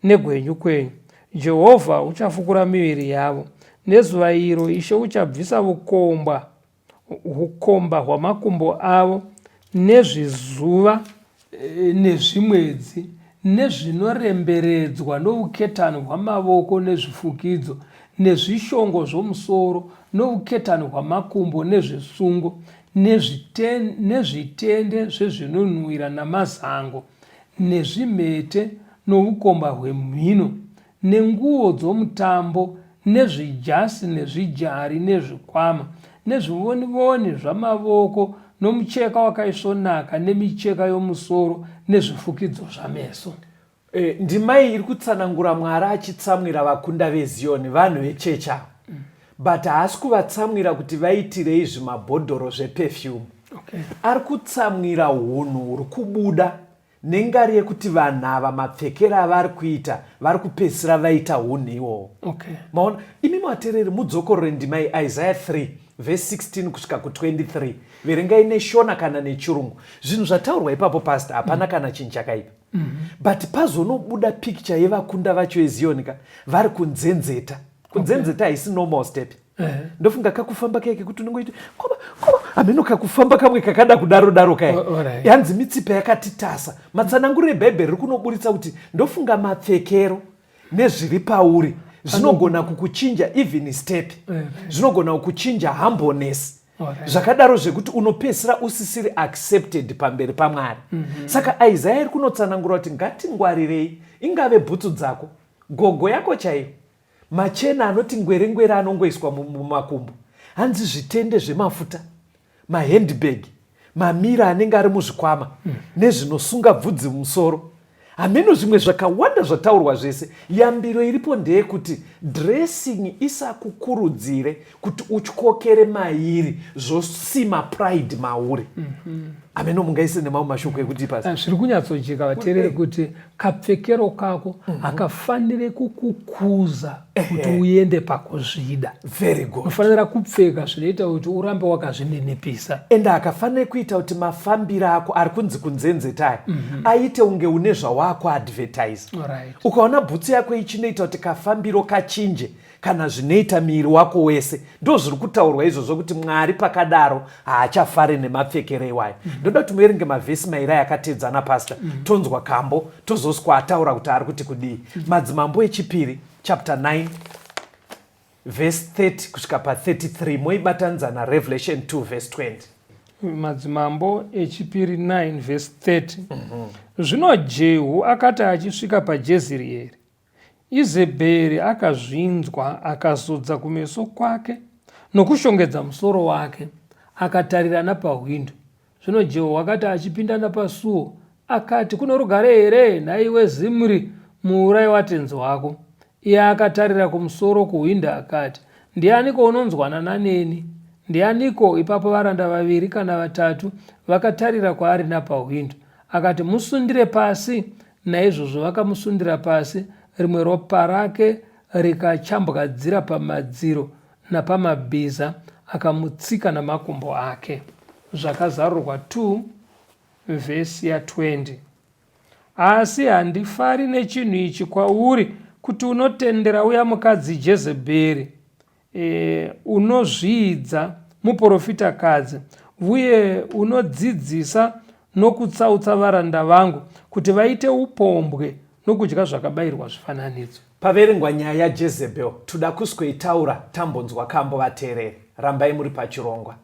negwenyu kwenyu. Jehovha uchafukura miviri yavo. Nezuva iro Ishe uchabvisa vukomba hukomba hwamakumbo avo, nezvizuva, nezvimwedzi, nezvinoremberedzwa, nouketani hwamavoko, nezvifukidzo, nezvishongo zvomusoro, nouketani hwamakumbo, nezvisungo, nezvitende zvezvinonhuwira, namazango, nezvimhete, noukomba hwemhino, nenguo dzomutambo, nezvijasi, nezvijari, nezvikwama, nezvivonivoni zvamavoko, nomucheka wakaisvonaka, nemicheka yomusoro, nezvifukidzo zvameso. Ndima iyi iri kutsanangura Mwari achitsamwira vakunda veZiyoni, vanhu vechechi ava, but haasi kuvatsamwira kuti vaitirei zvimabhodhoro zveperfume. Ari kutsamwira unhu huri kubuda nengari yekuti vanhu ava, mapfekero avari kuita, vari kupedzisira vaita unhu ihwohwo. Maona imi matereri, mudzokorore ndima iyi, Isaiah 3 vhesi 16 kusvika ku23. Verengai neShona kana neChirungu. Zvinhu zvataurwa ipapo, pastor, hapana kana chinhu chakaipa, but pazonobuda picture yevakunda vacho eZiyoni ka, vari kunzenzeta. Kunzenzeta haisi normal step. Ndofunga kakufamba kaya kekuti unongoiti koba koba, hameno kakufamba kamwe kakada kudaro daro kaya. Yanzi mitsipa yakati tasa. Matsananguriro eBhaibheri riri kunoburitsa kuti ndofunga mapfekero nezviri pauri zvinogona kukuchinja even step, zvinogona kukuchinja humbleness, zvakadaro zvekuti unopedzisira usisiri accepted pamberi paMwari. Saka Isaya iri kunotsanangura kuti ngatingwarirei, ingave bhutsu dzako, gogo yako chaiyo, machena anoti ngwerengwere anongoiswa mumakumbo, hanzi zvitende zvemafuta, mahandbag, mamira anenge ari muzvikwama, nezvinosunga bvudzi mumusoro, hameno zvimwe zvakawanda zvataurwa zvese. Yambiro iripo ndeyekuti dressing isakukurudzire kuti utyokere mairi, zvosima pride mauri. Ameno mungaise nemamwe mashoko ekuti pasi. Ah, zviri kunyatsojeka vateereri kuti kapfekero kako hakafanire kukukuza kuti uende pakuzvida. Very good. Unofanira kupfeka zvinoita kuti urambe wakazvininipisa. Ende hakafanire kuita kuti mafambiro ako ari kunzi kunzenzetaya aite unge une zvawakuadvertise. Ukaona bhutsu yako ichinoita kuti kafambiro kachinje kana zvinoita miiri wako wese, ndo zviri kutaurwa izvozvo kuti Mwari pakadaro haachafare nemapfekero iwayo. Ndoda kuti muverenge mavhesi mairi ayakatedzana, Pastor. Tonzwa kambo tozoswa ataura kuti ari kuti kudii. Madzimambo echipiri chapter 9 verse 30 kusvika pa33, moibatanidza naRevelation 2 verse 20. Madzimambo echipiri 9 verse 30. Zvino Jehu akati achisvika paJezirieri, Izebheri akazvinzwa, akazodza kumeso kwake nokushongedza musoro wake, akatarira napahwindo. Zvino Jehu wakati achipinda napasuo, akati, Kuno rugare here, nhaiwe Zimri, muurayi watenzi wako? Iye akatarira kumusoro kuhwindo akati, Ndianiko unonzwanana neni? Ndianiko? Ipapo varanda vaviri kana vatatu vakatarira kwaari napahwindo. Akati, Musundire pasi! Naizvozvo vakamusundira pasi, rimwe ropa rake rikachambwadzira pamadziro napamabhiza, akamutsika namakumbo ake. Zvakazarurwa 2 vhesi ya 20. Asi handifari nechinhu ichi kwauri, kuti unotendera uya mukadzi Jezebheri, e, unozviidza muporofitakadzi, vuye unodzidzisa nokutsautsa varanda vangu kuti vaite upombwe nokudya zvakabayirwa zvifananidzo. Paverengwa nyaya yaJezebel, tuda kusweitaura tambonzwa kambo vateereri. Rambai muri pachirongwa.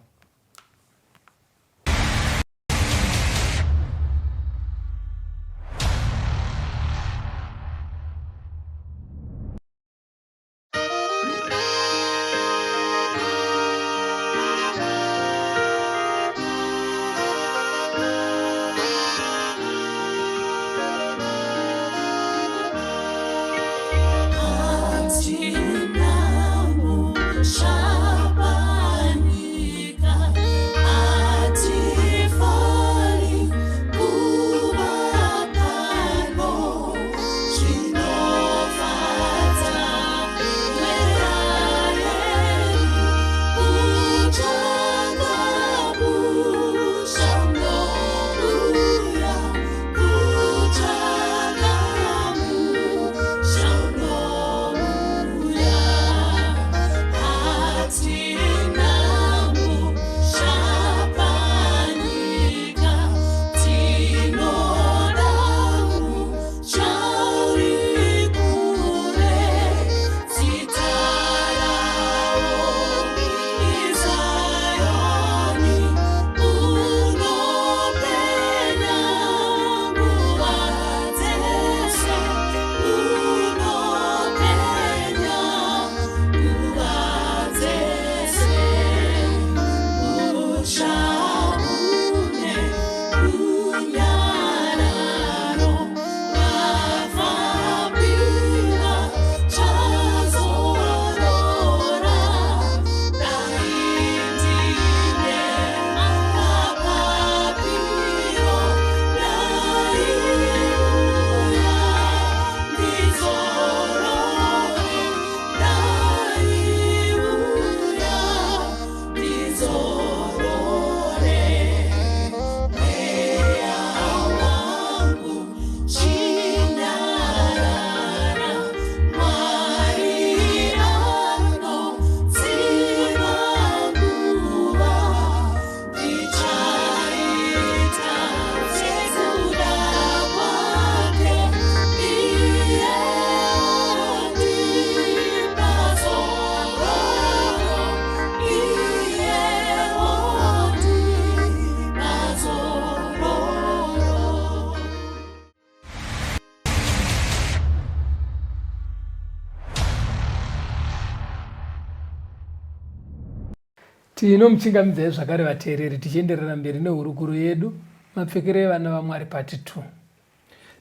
Tinomuchingamidzai zvakare vateereri tichienderera mberi nehurukuro yedu mapfekero evana vaMwari part 2.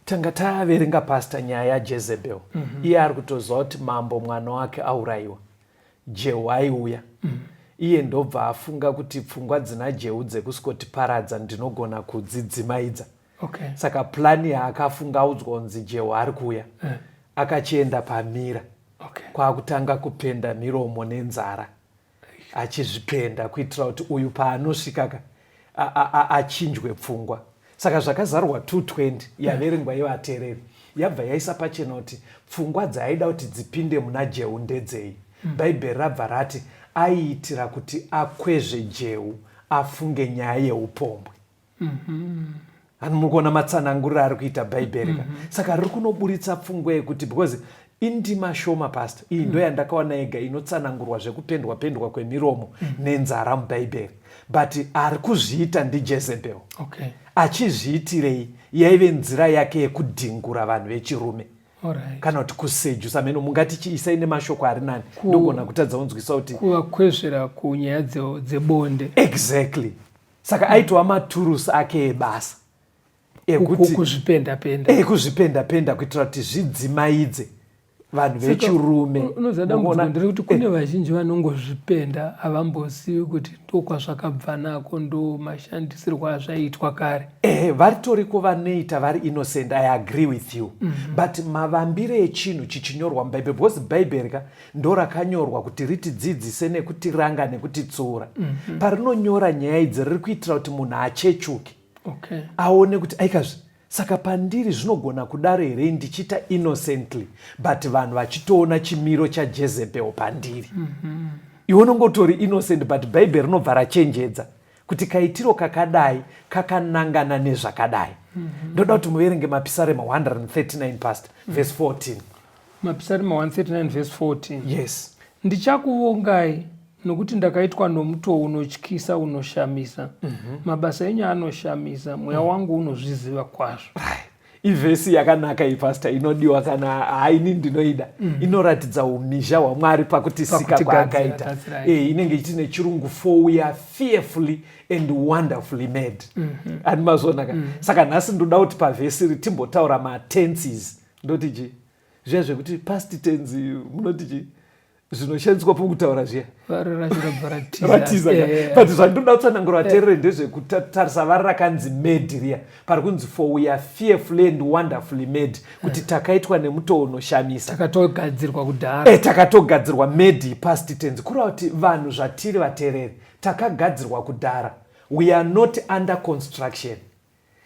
Tanga taverenga pastor nyaya yaJezebel. Iye ari kutoziva kuti mambo mwana wake aurayiwa. Jehu aiuya. Iye ndobva afunga kuti pfungwa dzina Jehu dzekuskotiparadza ndinogona kudzidzimaidza. Saka plani yaakafunga, audzwa kunzi Jehu ari kuuya, akachienda pamira, kwakutanga kupenda miromo nenzara, achizvipenda kuitira kuti uyu paanosvikaka achinjwe pfungwa. Saka Zvakazarurwa 220 yaverengwa yevateereri yabva yaisa pachena kuti pfungwa dzaaida kuti dzipinde muna Jehu ndedzei. Bhaibheri rabva rati aiitira kuti akwezve Jehu afunge nyaya yeupombwe. Hani muri kuona matsananguriro ari kuita Bhaibheri ka? Saka riri kunoburitsa pfungwa yekuti, because indima shoma, pastor, iyi ndo yandakawana yega inotsanangurwa zvekupendwa pendwa kwemiromo nenzara muBhaibheri, but ari kuzviita ndiJezebel. Achizviitirei? Yaive nzira yake yekudhingura vanhu vechirume, kana kuti kusejusa meno, mungati chiisai nemashoko ari nani, ndogona kutadza kunzwisa kuti Kuvakwezvera kunyaya dzebonde. Exactly. Saka aitova maturusi ake ebasa ekuti kuzvipenda penda. Ekuzvipenda penda kuitira kuti zvidzimaidze vanhu vechirume. Unoziva dambudziko nderekuti kune vazhinji vanongozvipenda, havambozivi kuti ndokwazvakabva nako, ndo mashandisirwo azvaiitwa kare. Ehe, varitoriko vanoita vari innocent, I agree with you, but mavambire echinhu chichinyorwa muBhaibheri, because Bhaibheri ka ndo rakanyorwa kuti ritidzidzise nekutiranga nekutitsuura, parinonyora nyaya idzi riri kuitira kuti munhu achechuke, aone kuti aikazvi, saka pandiri zvinogona kudaro here, ndichiita innocently, but vanhu vachitoona chimiro chaJezebel pandiri? Iwe unongotori innocent, but Bhaibheri rinobva rachenjedza kuti kaitiro kakadai kakanangana nezvakadai. Ndoda kuti muverenge Mapisarema 139, past verse 14. Mapisarema 139 verse 14. Yes. Ndichakuvongai nokuti ndakaitwa nomutoo unotyisa unoshamisa. Mabasa enyu anoshamisa, mweya wangu unozviziva kwazvo. Ivhesi yakanaka iyi, pastor, inodiwa kana haini ndinoida. Inoratidza umhizha hwaMwari pakutisika Pakutigadzira, kwaakaita. That's right. Inenge ichiti nechirungu, "For we are fearfully and wonderfully made." Ani mazvona ka? Saka nhasi ndoda kuti pavhesi iri timbotaura matenses. Ndoti chii zviya zvekuti past tense? Munoti chii zvinoshandiswa pokutaura zviya? Vara racho rabva ratiza. Ratiza ka. But zvandinoda kutsanangura vateereri ndezvekutarisa vara rakanzi "made" riya, pari kunzi, "For we are fearfully and wonderfully made," kuti takaitwa nemutoo unoshamisa. Takatogadzirwa kudhara. Takatogadzirwa. Made, past tense, kureva kuti vanhu zvatiri, vateereri, takagadzirwa kudhara. We are not under construction.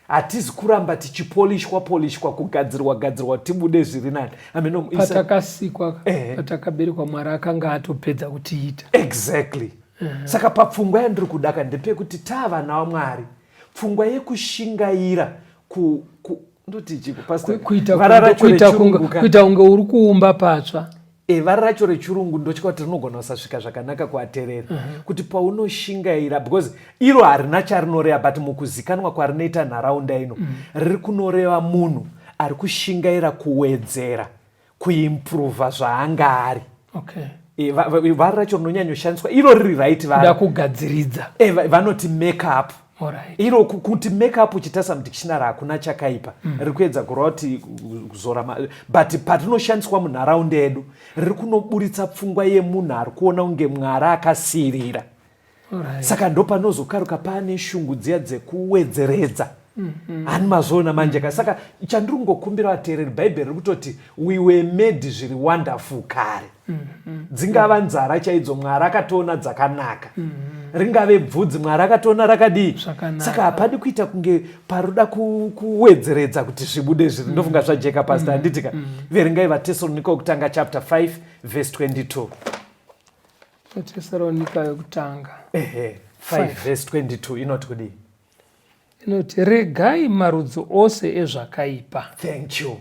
Hatizi kuramba tichipolishwa polishwa, kugadzirwa gadzirwa tibude zviri nani. Ameno Patakasikwa, patakaberekwa, Mwari akanga atopedza kutiita. Exactly. Saka papfungwa yandiri kudaka ndepekuti taavana vaMwari, pfungwa yekushingaira ku ndoti chiko, pastor? Kuita Vara racho rechirungu kuita kunge uri kuumba patsva. Vara racho rechirungu ndotya kuti rinogona kusasvika zvakanaka kuateerera, kuti paunoshingaira, because iro harina charinoreva, but mukuzikanwa kwarinoita nharaunda ino, riri kunoreva munhu ari kushingaira kuwedzera, kuimprova zvaanga ari. Vara racho rinonyanyoshandiswa iro riri right Kuda vara kugadziridza. Vanoti make up. Iro kuti make up, uchitarisa mudictionary hakuna chakaipa. Riri kuedza kureva kuti kuzora, but patinoshandiswa munharaunda yedu riri kunoburitsa pfungwa yemunhu ari kuona kunge Mwari akasiyirira. Saka ndo panozokaruka paane shungu dziya dzekuwedzeredza. Hani mazvoona manje ka? Saka chandiri kungokumbira vateereri, Bhaibheri riri kutoti we were made zviri wonderful kare. Dzingava nzara chaidzo, Mwari akatoona dzakanaka. Ringave bvudzi, Mwari akatoona rakadii. Zvakanaka. Saka hapadi kuita kunge paroda kuwedzeredza kuti zvibude zviri. Ndofunga zvajeka, pastor, handiti ka? Verengai VaTesalonika wekutanga chapter 5 verse 22. Tesalonika yokutanga. Ehe, 5 verse 22 inoti kudii? Inoti, regai marudzi ose ezvakaipa. Thank you.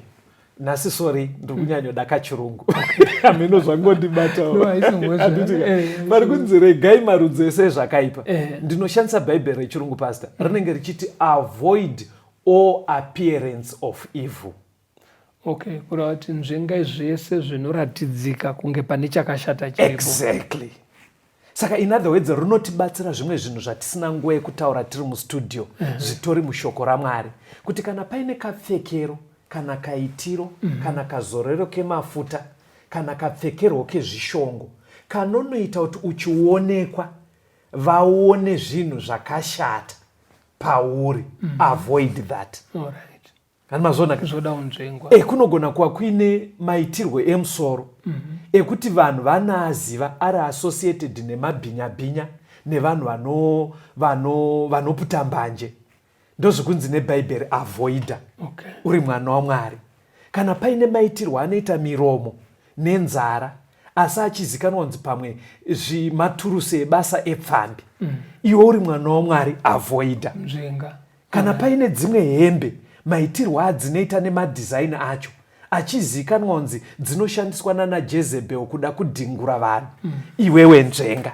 Nhasi, sorry, ndiri kunyanyoda kachirungu, hameno zvangondibatawo. No, haisi mhosva. Handiti ka? Pari kunzi regai marudzi ese ezvakaipa. Ndinoshandisa Bhaibheri rechirungu, pastor, rinenge richiti avoid all appearance of evil. Okay, kureva kuti nzvengai zvese zvinoratidzika kunge pane chakashata chiripo. Exactly. Saka in other words, rinotibatsira zvimwe zvinhu zvatisina nguva yekutaura tiri mustudio, zvitori mushoko raMwari, kuti kana paine kapfekero kana kaitiro, kana kazorero kemafuta, kana kapfekerwo kezvishongo, Kanonoita kuti uchionekwa vaone zvinhu zvakashata pauri. Avoid that. Kana mazviona ka? Zvoda unzvengwa. Kunogona kuva kuine maitirwo emusoro ekuti vanhu vanaaziva ari associated nemabhinya-bhinya nevanhu vanoputa mbanje. Ndozvikunzi neBhaibheri avoida. Uri mwana waMwari. Kana paine maitirwo anoita miromo nenzara asi achizikanwa kunzi pamwe zvimaturusi ebasa epfambi, iwe uri mwana waMwari, avoida. Nzvenga. Kana paine dzimwe hembe maitirwo adzinoita nemadhizaini acho achizikanwa kunzi dzinoshandiswa nana Jezebel kuda kudhingura vanhu, iwewe nzvenga.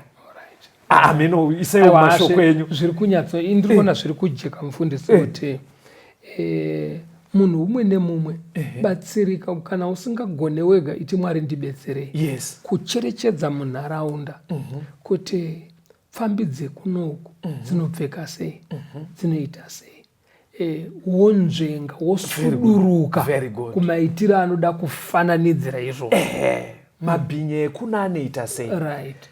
Ameno, isaiwo Aiwa, mashoko enyu. Zviri kunyatso, ini ndiri kuona zviri kujeka mufundisi kuti munhu umwe nemumwe batsirika. Kana usingagone wega, iti Mwari ndibetserei. Kucherechedza munharaunda kuti pfambi dzekunoku dzinopfeka sei, dzinoita sei, wonzvenga, wosuduruka Very good. kumaitiro anoda kufananidzira izvozvo. Mabhinya ekuna anoita sei?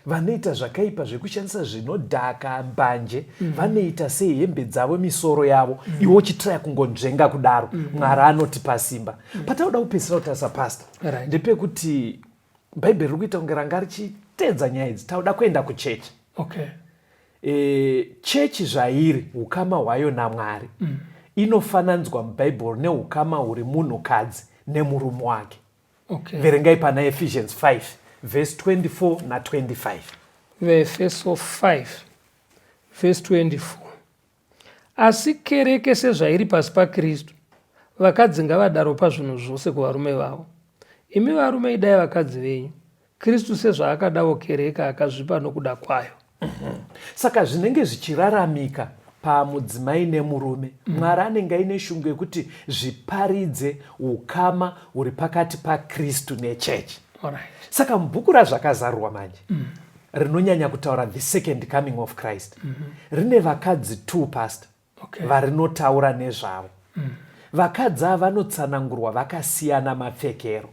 Vanoita zvakaipa zvekushandisa zvinodhaka, mbanje, vanoita sei hembe dzavo, misoro yavo? Iwe uchitraya kungonzvenga kudaro. Mwari anotipa simba. Patauda kupedzisira kutarisa, pastor, ndepekuti Bhaibheri riri kuita kunge ranga richitedza nyaya idzi. Tauda kuenda kuchechi. Chechi zvairi ukama hwayo naMwari inofananidzwa muBhaibheri neukama huri munhukadzi nemurume wake. Verengai pana Ephesians 5 verse 24 na25. VaEfeso 5 verse 24. Asi kereke sezvairi pasi paKristu, vakadzi ngavadaro pazvinhu zvose kuvarume vavo. Imi varume idai vakadzi venyu, Kristu sezvaakadawo kereke akazvipa nokuda kwayo. Saka zvinenge zvichiraramika pamudzimai nemurume, Mwari anenge aine shungu yekuti zviparidze ukama huri pakati paKristu nechechi. Saka mubhuku raZvakazarurwa manje, rinonyanya kutaura the second coming of Christ, rine vakadzi two, pastor, varinotaura nezvavo. Vakadzi ava vanotsanangurwa vakasiyana mapfekero,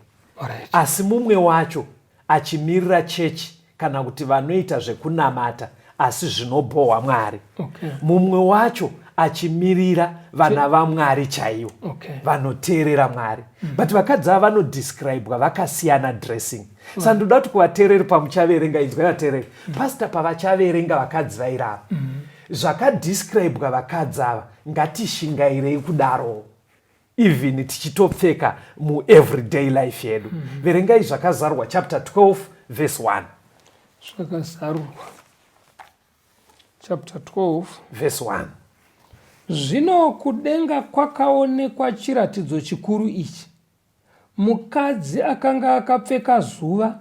asi mumwe wacho achimirira chechi kana kuti vanoita zvekunamata asi zvinobhohwa Mwari, mumwe wacho achimirira vana vaMwari chaivo vanoteerera Mwari. But vakadzi ava vanodescribwa vakasiyana dressing. Saka ndoda kuti kuvateereri pamuchaverenga, inzwai vateereri, pastor, pavachaverenga vakadzi vairava zvakadescribwa vakadzi ava, ngatishingairei kudaro even tichitopfeka mueveryday life yedu. Verengai Zvakazarurwa chapter 12 verse 1. Zvakazarurwa chapter 12 verse 1. Zvino kudenga kwakaonekwa chiratidzo chikuru ichi: mukadzi akanga akapfeka zuva,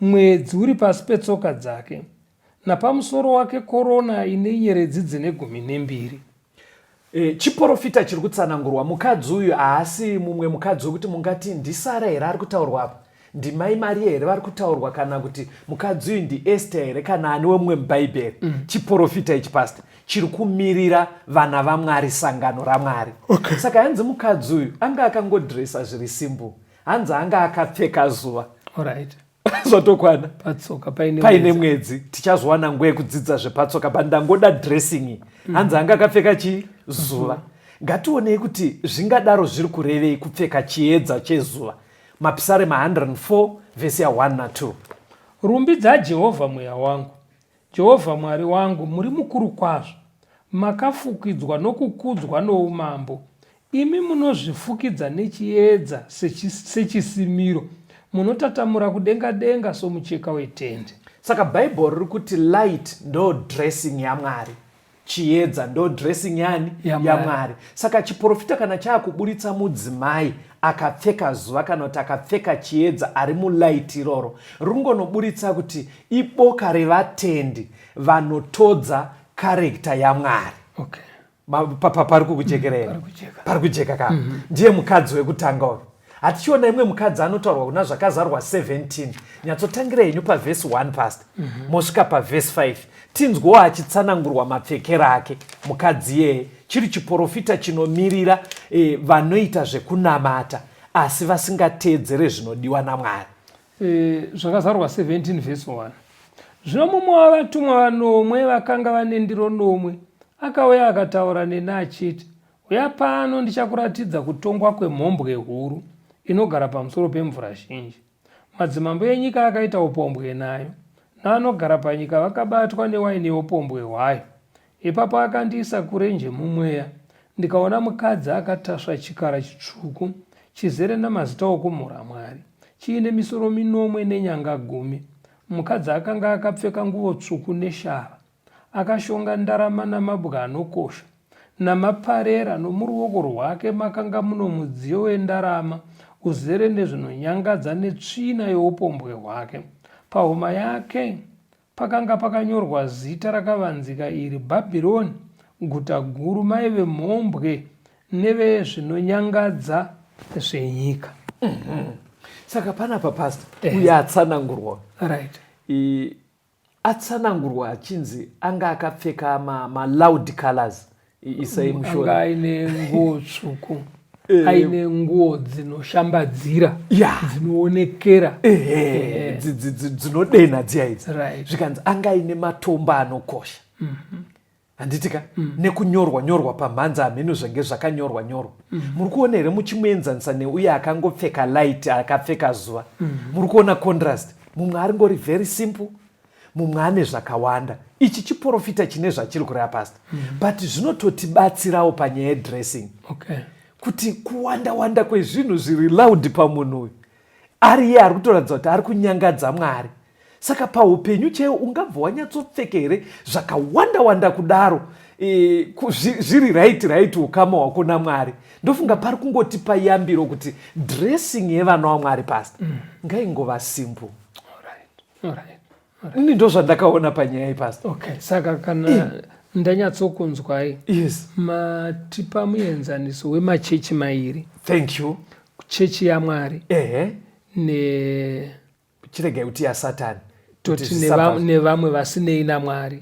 mwedzi uri pasi petsoka dzake, napamusoro wake korona ine nyeredzi dzine 12. Chiprofita chiri kutsanangurwa mukadzi uyu haasi mumwe mukadzi wekuti mungati ndiSara here ari kutaurwa apa, ndimai Mariya here vari kutaurwa, kana kuti mukadzi uyu ndiEsther here, kana ani wemumwe muBhaibheri. Chiprofita ichi, pastor, chiri kumirira vana vaMwari, sangano raMwari. Saka hanzi mukadzi uyu anga akangodresa zviri simple, hanzi anga akapfeka zuva. Zvatokwana. Patsoka paine paine mwedzi. Tichazowana nguva yekudzidza zvepatsoka, but ndangoda dressing. Hanzi anga akapfeka chii? Zuva. Ngationei kuti zvingadaro zviri kurevei kupfeka chiedza chezuva. Mapisarema 104 vhesi ya1 na2. Rumbidza Jehovha, mweya wangu. Jehovha Mwari wangu, muri mukuru kwazvo, makafukidzwa nokukudzwa noumambo. Imi munozvifukidza nechiedza sechisimiro, munotatamura kudenga denga somucheka wetende. Saka Bhaibheri riri kuti light ndo dressing yaMwari, chiedza ndo dressing yani? YaMwari. YaMwari. Saka chiprofita kana chaakuburitsa mudzimai akapfeka zuva kana kuti akapfeka chiedza ari mulight iroro, ringonoburitsa kuti iboka revatendi vanotodza karekta yaMwari. Pari kukujekera here? Pari kujeka. Pari kujeka ka? Ndiye mukadzi wekutanga uyu. Hatichiona imwe mukadzi anotaurwa kuna Zvakazarwa 17. Nyatsotangira henyu pavhesi 1, past, mosvika pavhesi 5, tinzwewo achitsanangurwa mapfekero ake mukadzi iyeye, chiri chiprofita chinomirira vanoita zvekunamata asi vasingateedzere zvinodiwa naMwari. Eh, zvakazarurwa 17 vhesi 1. Zvino mumwe wavatumwa vanomwe vakanga vane ndiro nomwe akauya akataura neni achiti, Uya pano ndichakuratidza kutongwa kwemhombwe huru inogara pamusoro pemvura zhinji. Madzimambo enyika akaita upombwe nayo, navanogara panyika vakabatwa newaini youpombwe hwayo. Ipapo akandiisa kurenje mumweya, ndikaona mukadzi akatasva chikara chitsvuku, chizere namazita okumhura Mwari, chiine misoro minomwe nenyanga gumi. Mukadzi akanga akapfeka nguvo tsvuku neshava, akashonga ndarama namabwe anokosha, namaparera, nomuruoko rwake makanga muno mudziyo wendarama uzere nezvinonyangadza netsvina youpombwe hwake. Pahuma yake Pakanga pakanyorwa zita rakavanzika iri, Bhabhironi, guta guru, mai vemhombwe nevezvinonyangadza zvenyika. Saka panapa pastor uyo atsanangurwa Right. Atsanangurwa achinzi anga akapfeka maloud colors. Isai mushona. Anga aine nguo tsvuku. Aine nguo dzinoshambadzira, dzinoonekera, dzinodenha dziya idzi. Zvikanzi anga aine matombo anokosha. Handiti ka? Nekunyorwa nyorwa pamhanza hameno zvange zvakanyorwa nyorwa. Muri kuona here muchimuenzanisa neuye akangopfeka light, akapfeka zuva? Muri kuona contrast? Mumwe aringori very simple, mumwe ane zvakawanda. Ichi chiporofita chine zvachiri kureva pastor. But zvinototibatsirawo panyaya yedressing. Kuti kuwanda wanda kwezvinhu zviri loud pamunhu uyu, ari iye ari kutoratidza kuti ari kunyangadza Mwari. Saka paupenyu chaiwo ungabva wanyatsopfeka here zvakawanda wanda kudaro, zviri right right ukama hwako naMwari? Ndofunga pari kungotipa yambiro kuti dressing yevana waMwari pastor ngaingova simple. Ini ndozvandakaona panyaya iyi pastor. Okay, saka kana ndanyatsokunzwai, Yes. Matipa muenzaniso wemachechi mairi. Thank you. Chechi yaMwari. Ne Chiregai kuti yaSatani. Toti nevamwe vasinei naMwari.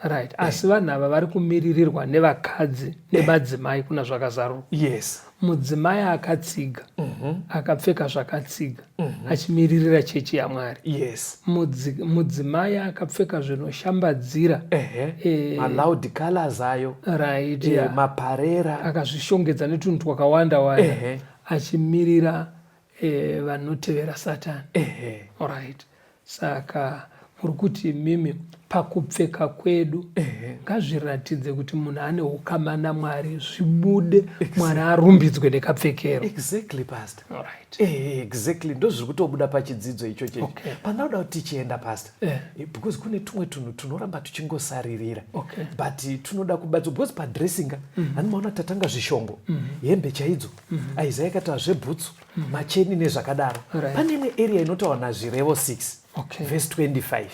Right. Asi vanhu ava vari kumiririrwa nevakadzi nemadzimai kuna zvakazarurwa. Yes. Mudzimai akatsiga, akapfeka zvakatsiga, achimiririra chechi yaMwari. Yes. Mudzimai akapfeka zvinoshambadzira. Maloud colors ayo. Right, yeah. Maparera. Akazvishongedza netunhu twakawanda wanda. Achimirira vanotevera Satani. Right. Saka muri kuti imimi pakupfeka kwedu ngazviratidze kuti munhu ane ukama naMwari, zvibude, Mwari arumbidzwe nekapfekero. Exactly, pastor. All right. Exactly, ndozviri kutobuda pachidzidzo ichocho. Pandauda kuti tichienda pastor. Because kune tumwe tunhu tunoramba tuchingosaririra. But tunoda kubatswa because padressing hani maona tatanga zvishongo, hembe chaidzo. Isaiah akataura zvebhutsu, macheni nezvakadaro. Pane imwe area inotaurwa naZvirevo 6 verse 25.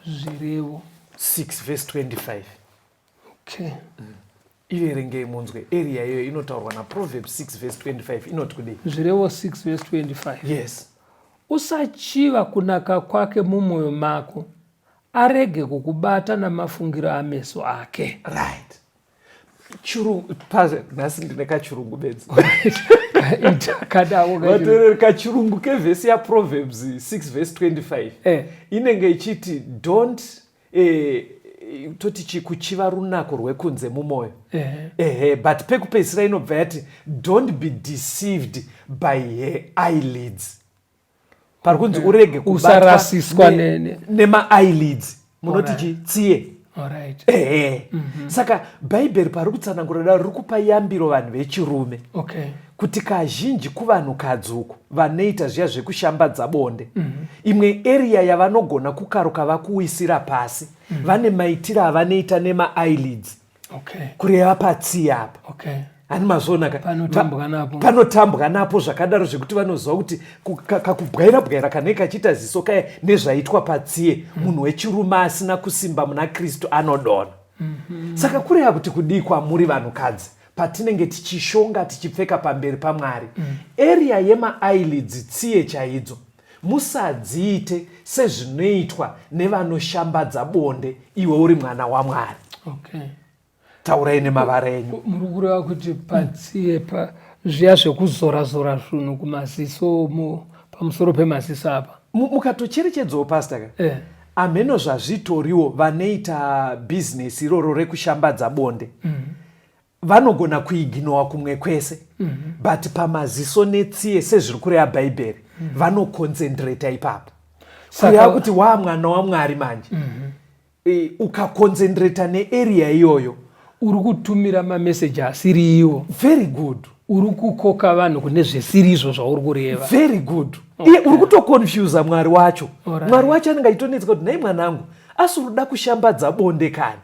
Zvirevo 6 verse 25. Okay. Iverengei munzwe area iyoyo inotaurwa naProverbs 6 verse 25 inoti kudii? Zvirevo 6 verse 25. Yes. Usachiva kunaka kwake mumwoyo mako, arege kukubata namafungiro ameso ake. Right. Chirungu, paze, nhasi ndine kachirungu bedzi. Vateereri, kachirungu kevhesi yaProverbs 6 verse 25 inenge ichiti don't toti chi kuchiva runako rwekunze mumwoyo. Ehe, but pekupedzisira inobva yati don't be deceived by her eyelids. Pari kunzi urege kubatwa Usarasiswa nema-eyelids. Munoti chi tsiye. Alright. Ehe. Saka Bhaibheri pari kutsanangura daro riri kupa yambiro vanhu vechirume. Kuti kazhinji kuvanhukadzi uku vanoita zviya zvekushambadza bonde. Imwe area yavanogona kukaruka vakuwisira pasi. Vane maitiro avanoita nema-eyelids. Kureva patsiye apa. Hani mazviona ka? Panotambwa napo. Panotambwa napo zvakadaro zvekuti vanoziva kuti kakubwaira bwaira kanenge kachiita ziso kaya nezvaitwa patsiye, munhu wechirume asina kusimba muna Kristu anodonha. Saka kureva kuti kudii kwamuri vanhukadzi patinenge tichishonga tichipfeka pamberi paMwari? Area yema-eyelids, tsiye chaidzo, musadziite sezvinoitwa nevanoshambadza bonde iwe uri mwana waMwari. Taurai nemavara enyu. Muri kureva kuti patsiye pa zviya zvekuzora zora zvinhu kumaziso Pamusoro pemaziso apa. Mukatocherechedzawo pastor ka eh. Amheno zvazvitoriwo vanoita bhizinesi iroro rekushambadza bonde vanogona kuiginowa kumwe kwese but pamaziso netsiye sezviri kureva bhaibheri vanoconcentrata ipapo kureva kuti waa mwana wamwari manje e, ukaconcentrata nearea iyoyo uri kutumira mameseji asiri iwo. Very good. Uri kukoka vanhu kune zvisiri izvo zvauri kureva. Very good. Iye uri kutoconfusa mwari wacho. Mwari wacho anenge achitonetseka kuti nhai mwanangu asi uri kuda kushambadza bonde kani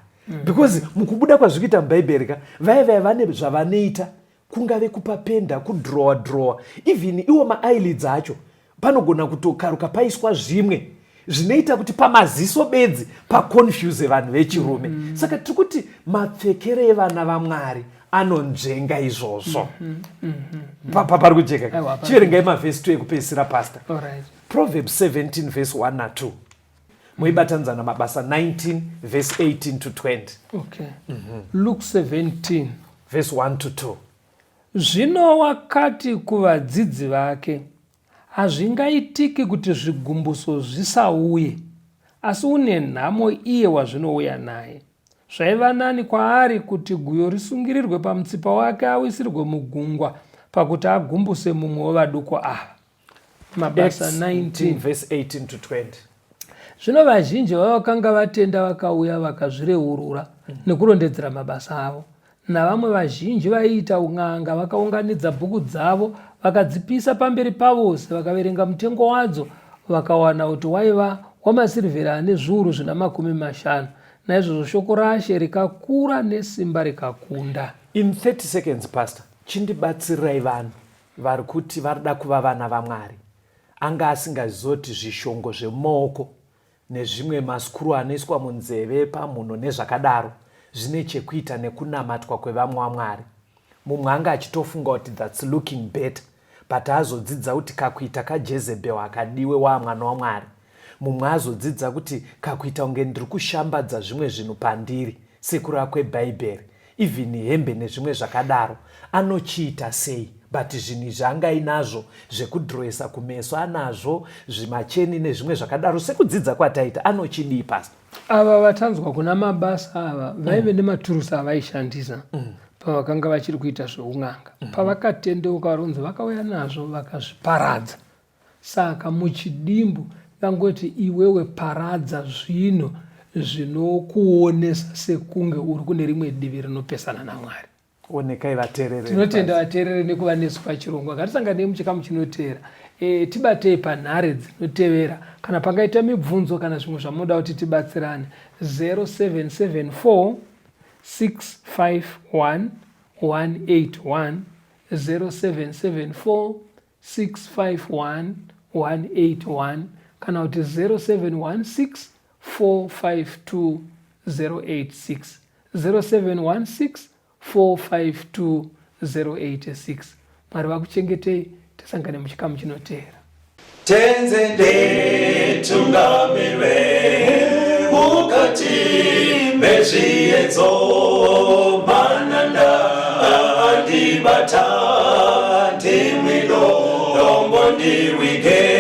because mukubuda kwazviri kuita mubhaibheri ka vaya vaya vane zvavanoita kungave kupapenda kudrowa drowa even iwo maeyelids acho panogona kutokaruka paiswa zvimwe zvinoita kuti pamaziso bedzi paconfuse vanhu vechirume saka tiri kuti mapfekero evana vamwari anonzvenga izvozvo pari kujeka ka? Aiwa, pari Chiverengai mavhesi 2 ekupedzisira pastor. Alright. Proverbs 17 verse 1 na2 moibatanidza namabasa 19 verse 18 to 20. Okay. Luke 17 verse 1 to 2. Zvino wakati kuvadzidzi vake, Hazvingaitiki kuti zvigumbuso zvisauye, asi une nhamo iye wazvinouya naye. Zvaiva nani kwaari kuti guyo risungirirwe pamutsipa wake awisirwe mugungwa pakuti agumbuse mumwe wevaduku ava. Mabasa Acts 19 verse 18 to 20. Zvino vazhinji vavakanga vatenda vakauya vakazvireurura nekurondedzera mabasa avo. Navamwe vazhinji vaiita un'anga vakaunganidza bhuku dzavo vakadzipisa pamberi pavose, vakaverenga mutengo wadzo, vakawana kuti waiva wamasirivheri ane zviuru zvina makumi mashanu. Naizvozvo shoko raShe rikakura nesimba rikakunda. In 30 seconds pastor, chindibatsirirai vanhu vari kuti varida kuva vana vaMwari. Anga asingazoti zvishongo zvemumaoko nezvimwe maskuru anoiswa munzeve, pamhuno nezvakadaro zvine chekuita nekunamatwa kwevamwe waMwari. Mumwe anga achitofunga kuti that's looking better but azodzidza kuti kakuita kaJezebel hakadiwe waa mwana waMwari. Mumwe azodzidza kuti kakuita kunge ndiri kushambadza zvimwe zvinhu pandiri sekureva kwebhaibheri even hembe nezvimwe zvakadaro anochiita sei but zvinhu izvi anga ainazvo zvekudhiroesa kumeso anazvo zvimacheni nezvimwe zvakadaro sekudzidza kwataita anochidii pastor? Ava vatanzwa kuna mabasa ava vaive nematurusi avaishandisa pavakanga vachiri kuita zveun'anga. Pavakatendeuka varunzi vakauya nazvo vakazviparadza. Saka muchidimbu vangoti iwewe paradza zvinhu zvinokuonesa sekunge uri kune rimwe divi rinopesana naMwari. Onekai vateereri. Tinotenda vateereri nekuva nesu pachirongwa. Ngatisanganei muchikamu chinoteera. E, tibatei panhare dzinotevera kana pangaita mibvunzo kana zvimwe zvamunoda kuti tibatsirane. 0774 651 181 0774 651 181 kana kuti 0716 452 086 0716 452 086. Mwari vakuchengetei, tisangane muchikamu chinoteera. Tenze nditungamirwe mukati mezviedzo mananda andibata ndimwi dombo ndiwige.